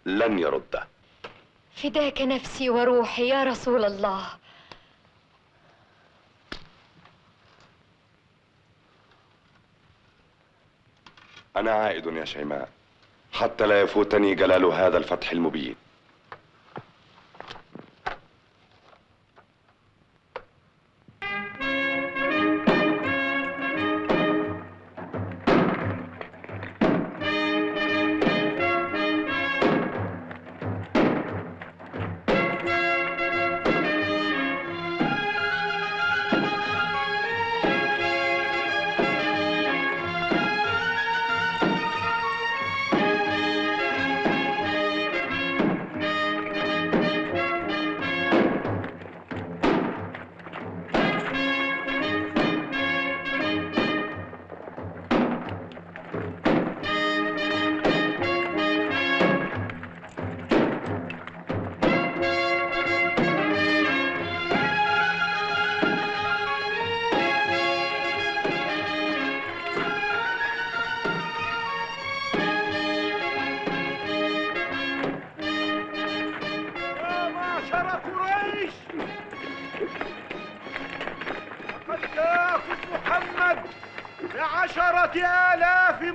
لن يرده. فداك نفسي وروحي يا رسول الله. أنا عائد يا شيماء حتى لا يفوتني جلال هذا الفتح المبين.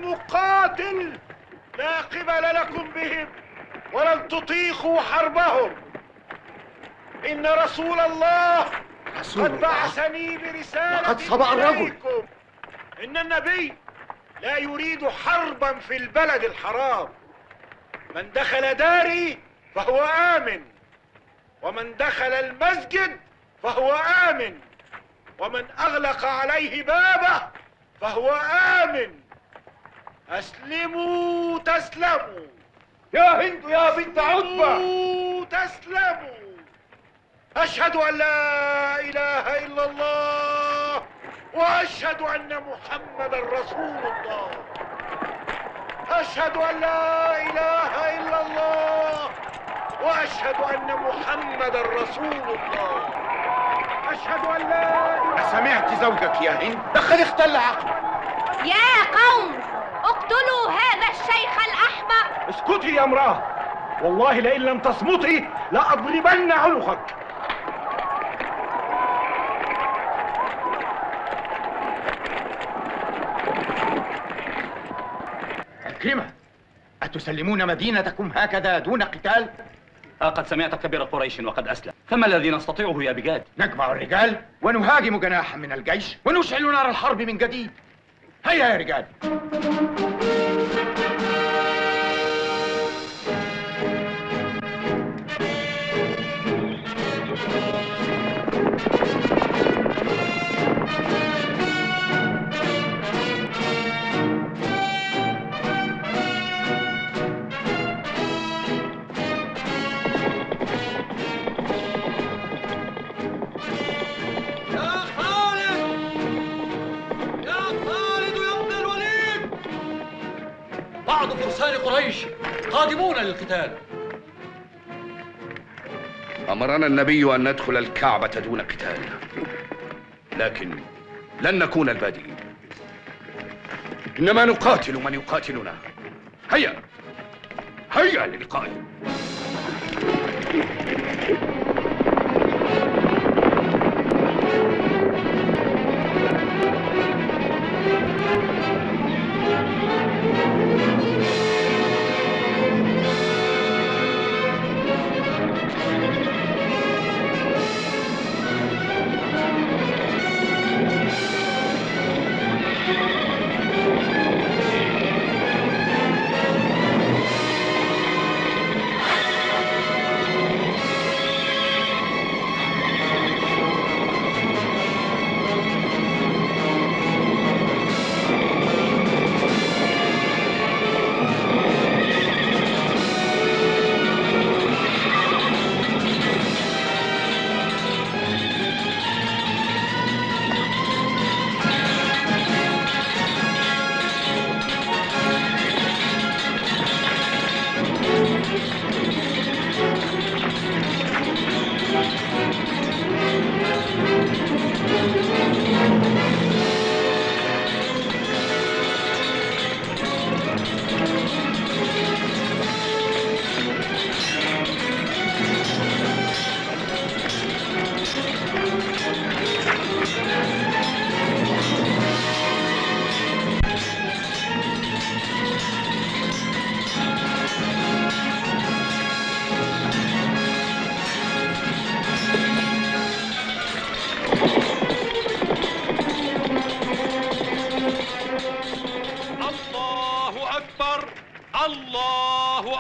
مقاتل لا قبل لكم بهم ولن تطيقوا حربهم. إن رسول الله قد بعثني برسالة لقد صبأ الرجل. إليكم. إن النبي لا يريد حربا في البلد الحرام. من دخل داري فهو آمن، ومن دخل المسجد فهو آمن، ومن أغلق عليه بابه فهو آمن. أسلموا تسلموا يا هند يا بنت عتبة، تسلموا. أشهد أن لا إله إلا الله وأشهد أن محمدا رسول الله. أشهد أن لا إله إلا الله وأشهد أن محمدا رسول الله. أشهد أن لا إله. أسمعت زوجك يا هند؟ لقد اختل عقله. يا قوم اقتلوا هذا الشيخ الأحمق. اسكتي يا امرأة، والله لئن لم تصمتي لأضربن عنقك. عكرمة، أتسلمون مدينتكم هكذا دون قتال؟ قد سمعت كبير قريش وقد أسلم، فما الذي نستطيعه يا بجاد؟ نجمع الرجال ونهاجم جناحا من الجيش ونشعل نار الحرب من جديد. هيا يا رجال. بعض فرسان قريش قادمون للقتال. أمرنا النبي أن ندخل الكعبة دون قتال، لكن لن نكون البادئين، إنما نقاتل من يقاتلنا. هيا هيا للقائه.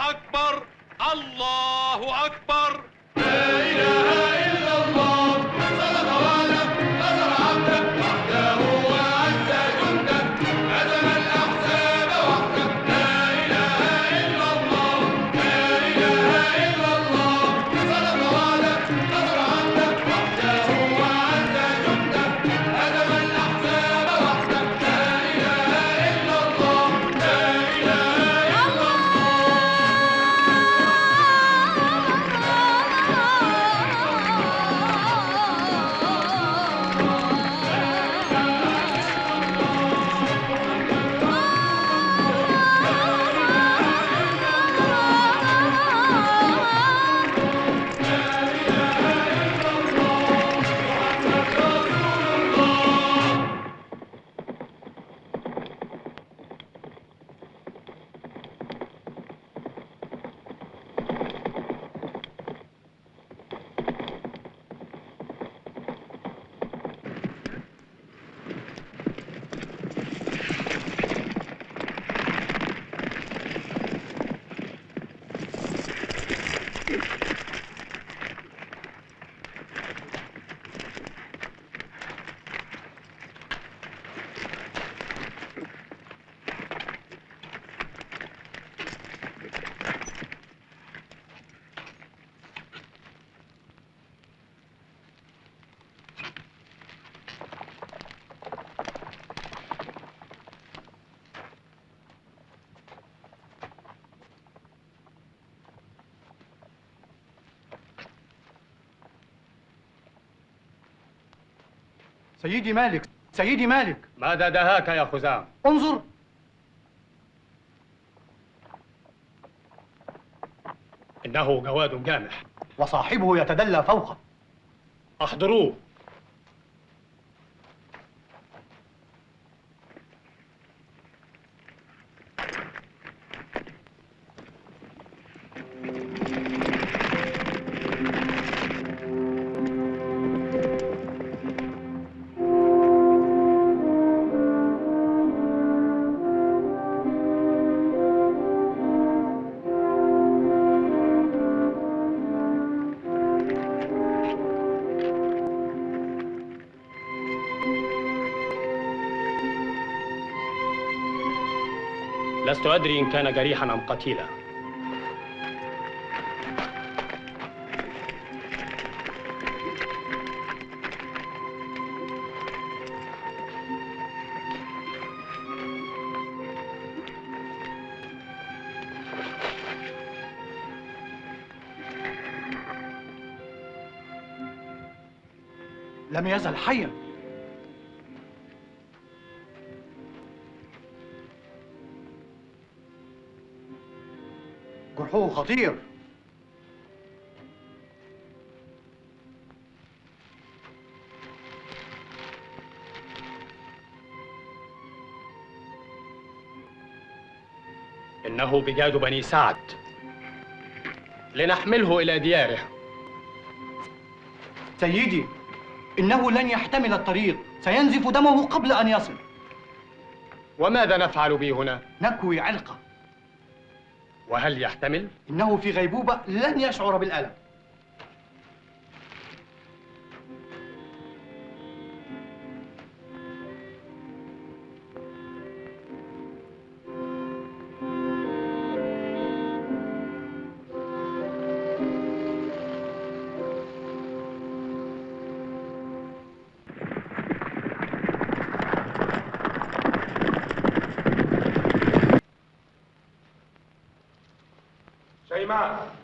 الله أكبر الله أكبر. لا إله إلا الله صدق وعده نصر عبده وحده وعز جنده هزم الأحزاب وحده. لا إله إلا الله لا إله إلا الله صدق وعده نصر عبده وحده وعز جنده هزم الأحزاب وحده. لا إله إلا الله لا إله إلا الله. سيدي مالك، سيدي مالك. ماذا دهاك يا خزام؟ انظر. إنه جواد جامح وصاحبه يتدلى فوقه. أحضروه. لست أدري إن كان جريحا أم قتيلا. لم يزل حيا. جرحه خطير. إنه بجاد بني سعد، لنحمله إلى دياره. سيدي، إنه لن يحتمل الطريق، سينزف دمه قبل أن يصل. وماذا نفعل به هنا؟ نكوي علقه. وهل يحتمل؟ إنه في غيبوبة لن يشعر بالألم. شيماء،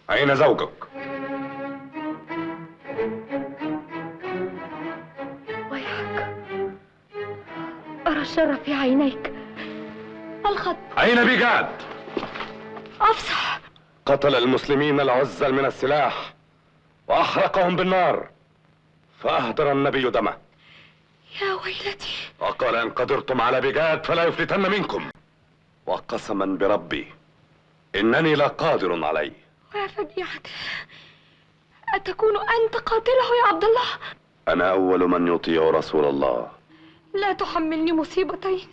أين زوجك؟ ويحك، أرى الشر في عينيك. الخط. أين بجاد؟ أفصح. قتل المسلمين العزل من السلاح وأحرقهم بالنار، فأهدر النبي دمه. يا ويلتي. وقال إن قدرتم على بجاد فلا يفلتن منكم، وقسما بربي إنني لقادر عليه. ويا فجيعته، أتكون أنت قاتله يا عبد الله؟ أنا أول من يطيع رسول الله. لا تحملني مصيبتين،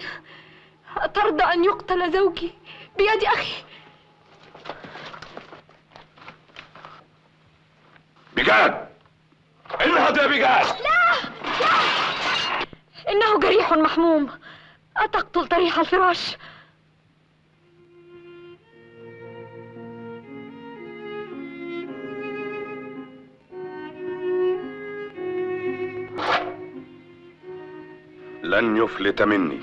أترضى أن يقتل زوجي بيد أخي؟ بجاد، انهض يا بجاد. لا لا، إنه جريح محموم. أتقتل طريح الفراش؟ لن يفلت مني.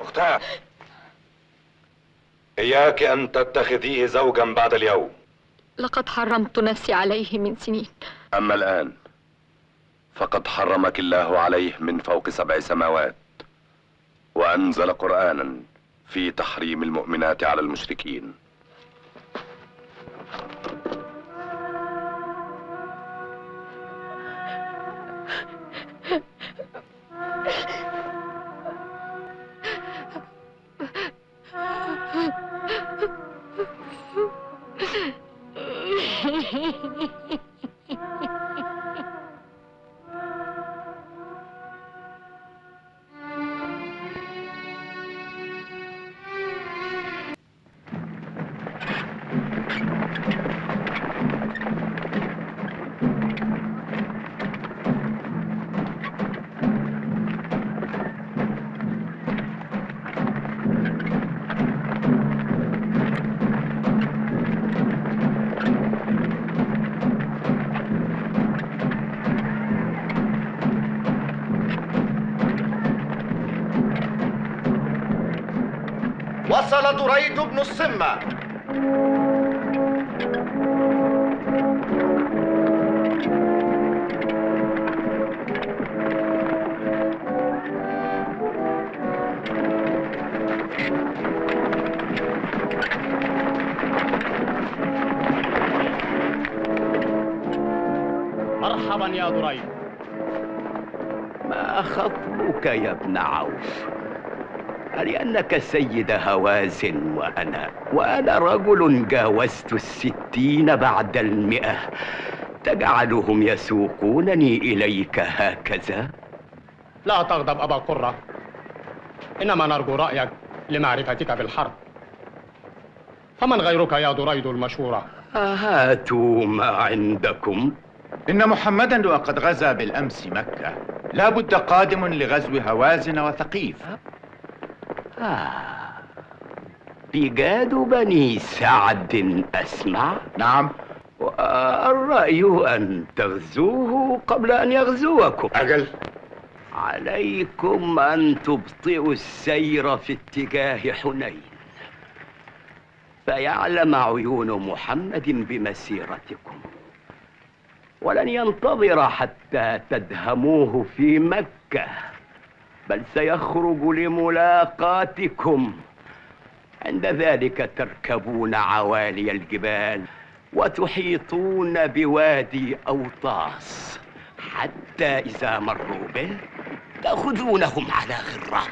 أختاه، إياك أن تتخذيه زوجا بعد اليوم. لقد حرمت نفسي عليه من سنين. أما الآن فقد حرمك الله عليه من فوق 7 سماوات، وأنزل قرآنا في تحريم المؤمنات على المشركين. وصل دريد بن الصمة. مرحبا يا دريد. ما خطبك يا ابن عوف؟ لأنك سيد هوازن وأنا رجل جاوزت 60 بعد 100، تجعلهم يسوقونني إليك هكذا؟ لا تغضب أبا قرة، إنما نرجو رأيك لمعرفتك بالحرب. فمن غيرك يا دريد المشورة؟ هاتوا ما عندكم. إن محمدا وقد غزا بالأمس مكة، لا بد قادم لغزو هوازن وثقيف. بجاد بني سعد أسمع؟ نعم. والرأي أن تغزوه قبل أن يغزوكم. أجل. عليكم أن تبطئوا السير في اتجاه حنين، فيعلم عيون محمد بمسيرتكم، ولن ينتظر حتى تدهموه في مكة، بل سيخرج لملاقاتكم. عند ذلك تركبون عوالي الجبال وتحيطون بوادي أوطاس، حتى إذا مروا به تأخذونهم على غرة،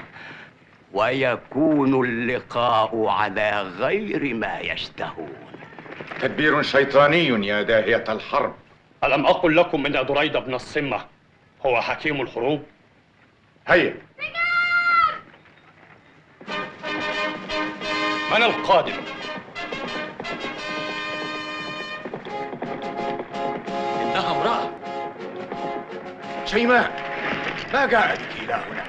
ويكون اللقاء على غير ما يشتهون. تدبير شيطاني يا داهية الحرب. ألم أقل لكم إن دريد بن الصمة هو حكيم الحروب؟ هيا. من القادم؟ إنها امرأة. شيماء، ما جاء بك إلى هنا؟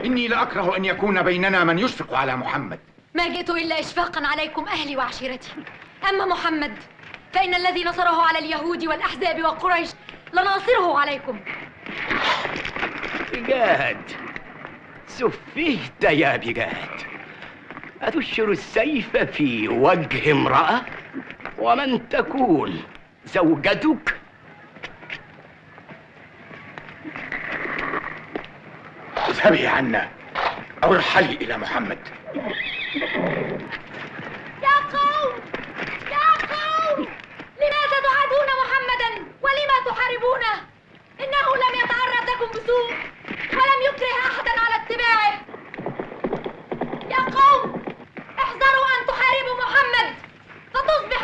إني لأكره أن يكون بيننا من يشفق على محمد. ما جئت إلا إشفاقا عليكم أهلي وعشيرتي. أما محمد فإن الذي نصره على اليهود والأحزاب وقريش لناصره عليكم. بجاد، سفهت يا بجاد. أتشر السيف في وجه امرأة؟ ومن تكون زوجتك؟ اذهبي عنا أو ارحلي إلى محمد. يا قوم يا قوم، لماذا تعادون محمدا ولما تحاربونه؟ إنه لم يتعرض لكم بسوء ولم يكره أحدا على اتباعه. يا قوم احذروا أن تحاربوا محمد فتصبح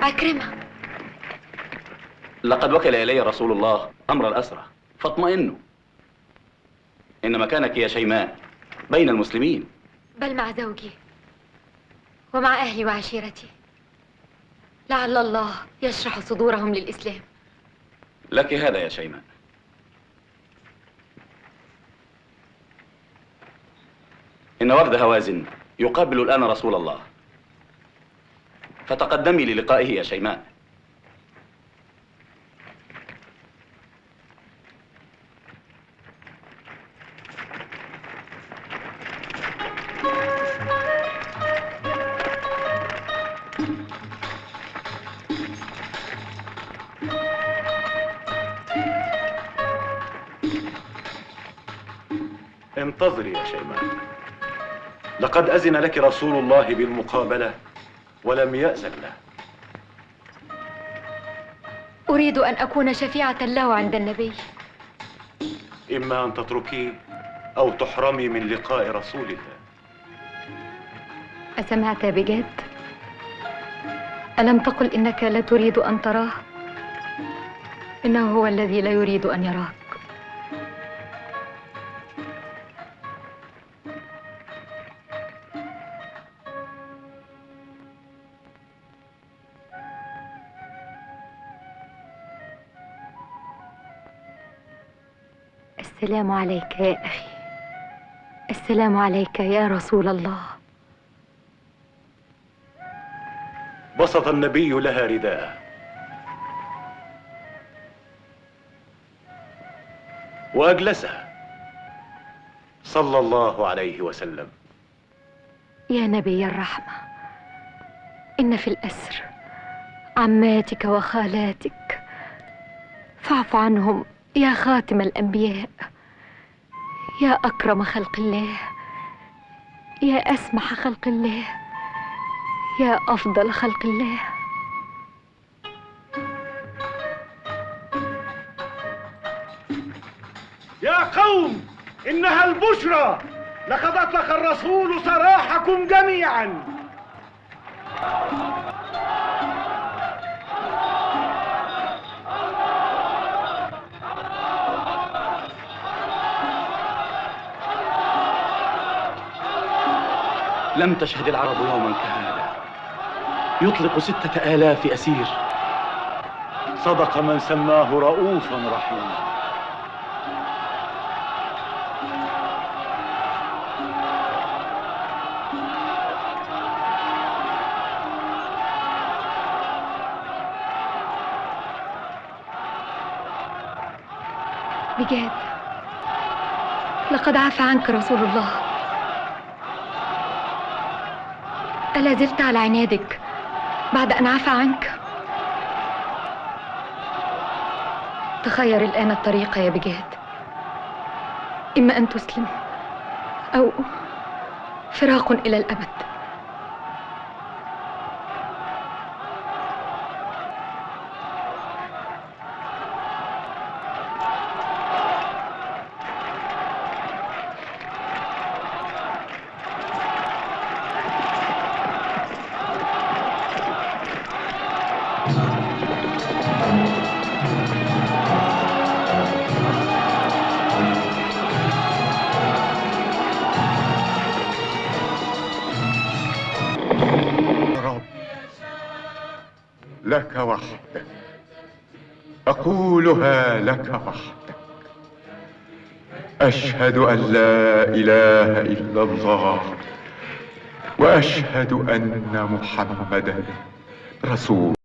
عكرمة، لقد وكل إلي رسول الله أمر الأسرى، فاطمئنوا. إن مكانك يا شيماء بين المسلمين. بل مع زوجي ومع أهلي وعشيرتي، لعل الله يشرح صدورهم للإسلام. لك هذا يا شيماء. إن وفد هوازن يقابل الآن رسول الله، فتقدمي للقائه يا شيماء. انتظري يا شيماء، لقد أذن لك رسول الله بالمقابلة ولم يأذن له. أريد أن أكون شفيعة له عند النبي. إما أن تتركيه أو تحرمي من لقاء رسول الله. أسمعت يا بجد؟ ألم تقل إنك لا تريد أن تراه؟ إنه هو الذي لا يريد أن يراك. السلام عليك يا أخي، السلام عليك يا رسول الله. بسط النبي لها رداءه وأجلسها صلى الله عليه وسلم. يا نبي الرحمة، إن في الأسر عماتك وخالاتك، فاعف عنهم يا خاتم الأنبياء، يا أكرم خلق الله، يا أسمح خلق الله، يا أفضل خلق الله. يا قوم، إنها البشرى، لقد أطلق الرسول سراحكم جميعا. لم تشهد العرب يوما كهذا، يطلق 6000 أسير. صدق من سماه رؤوفا رحيما. بجد لقد عفى عنك رسول الله. ألا زلت على عنادك بعد أن عفى عنك؟ تخير الآن الطريق يا بجاد، إما أن تسلم أو فراق إلى الأبد. لك وحدك أقولها، لك وحدك. أشهد أن لا إله إلا الله وأشهد أن محمدا رسول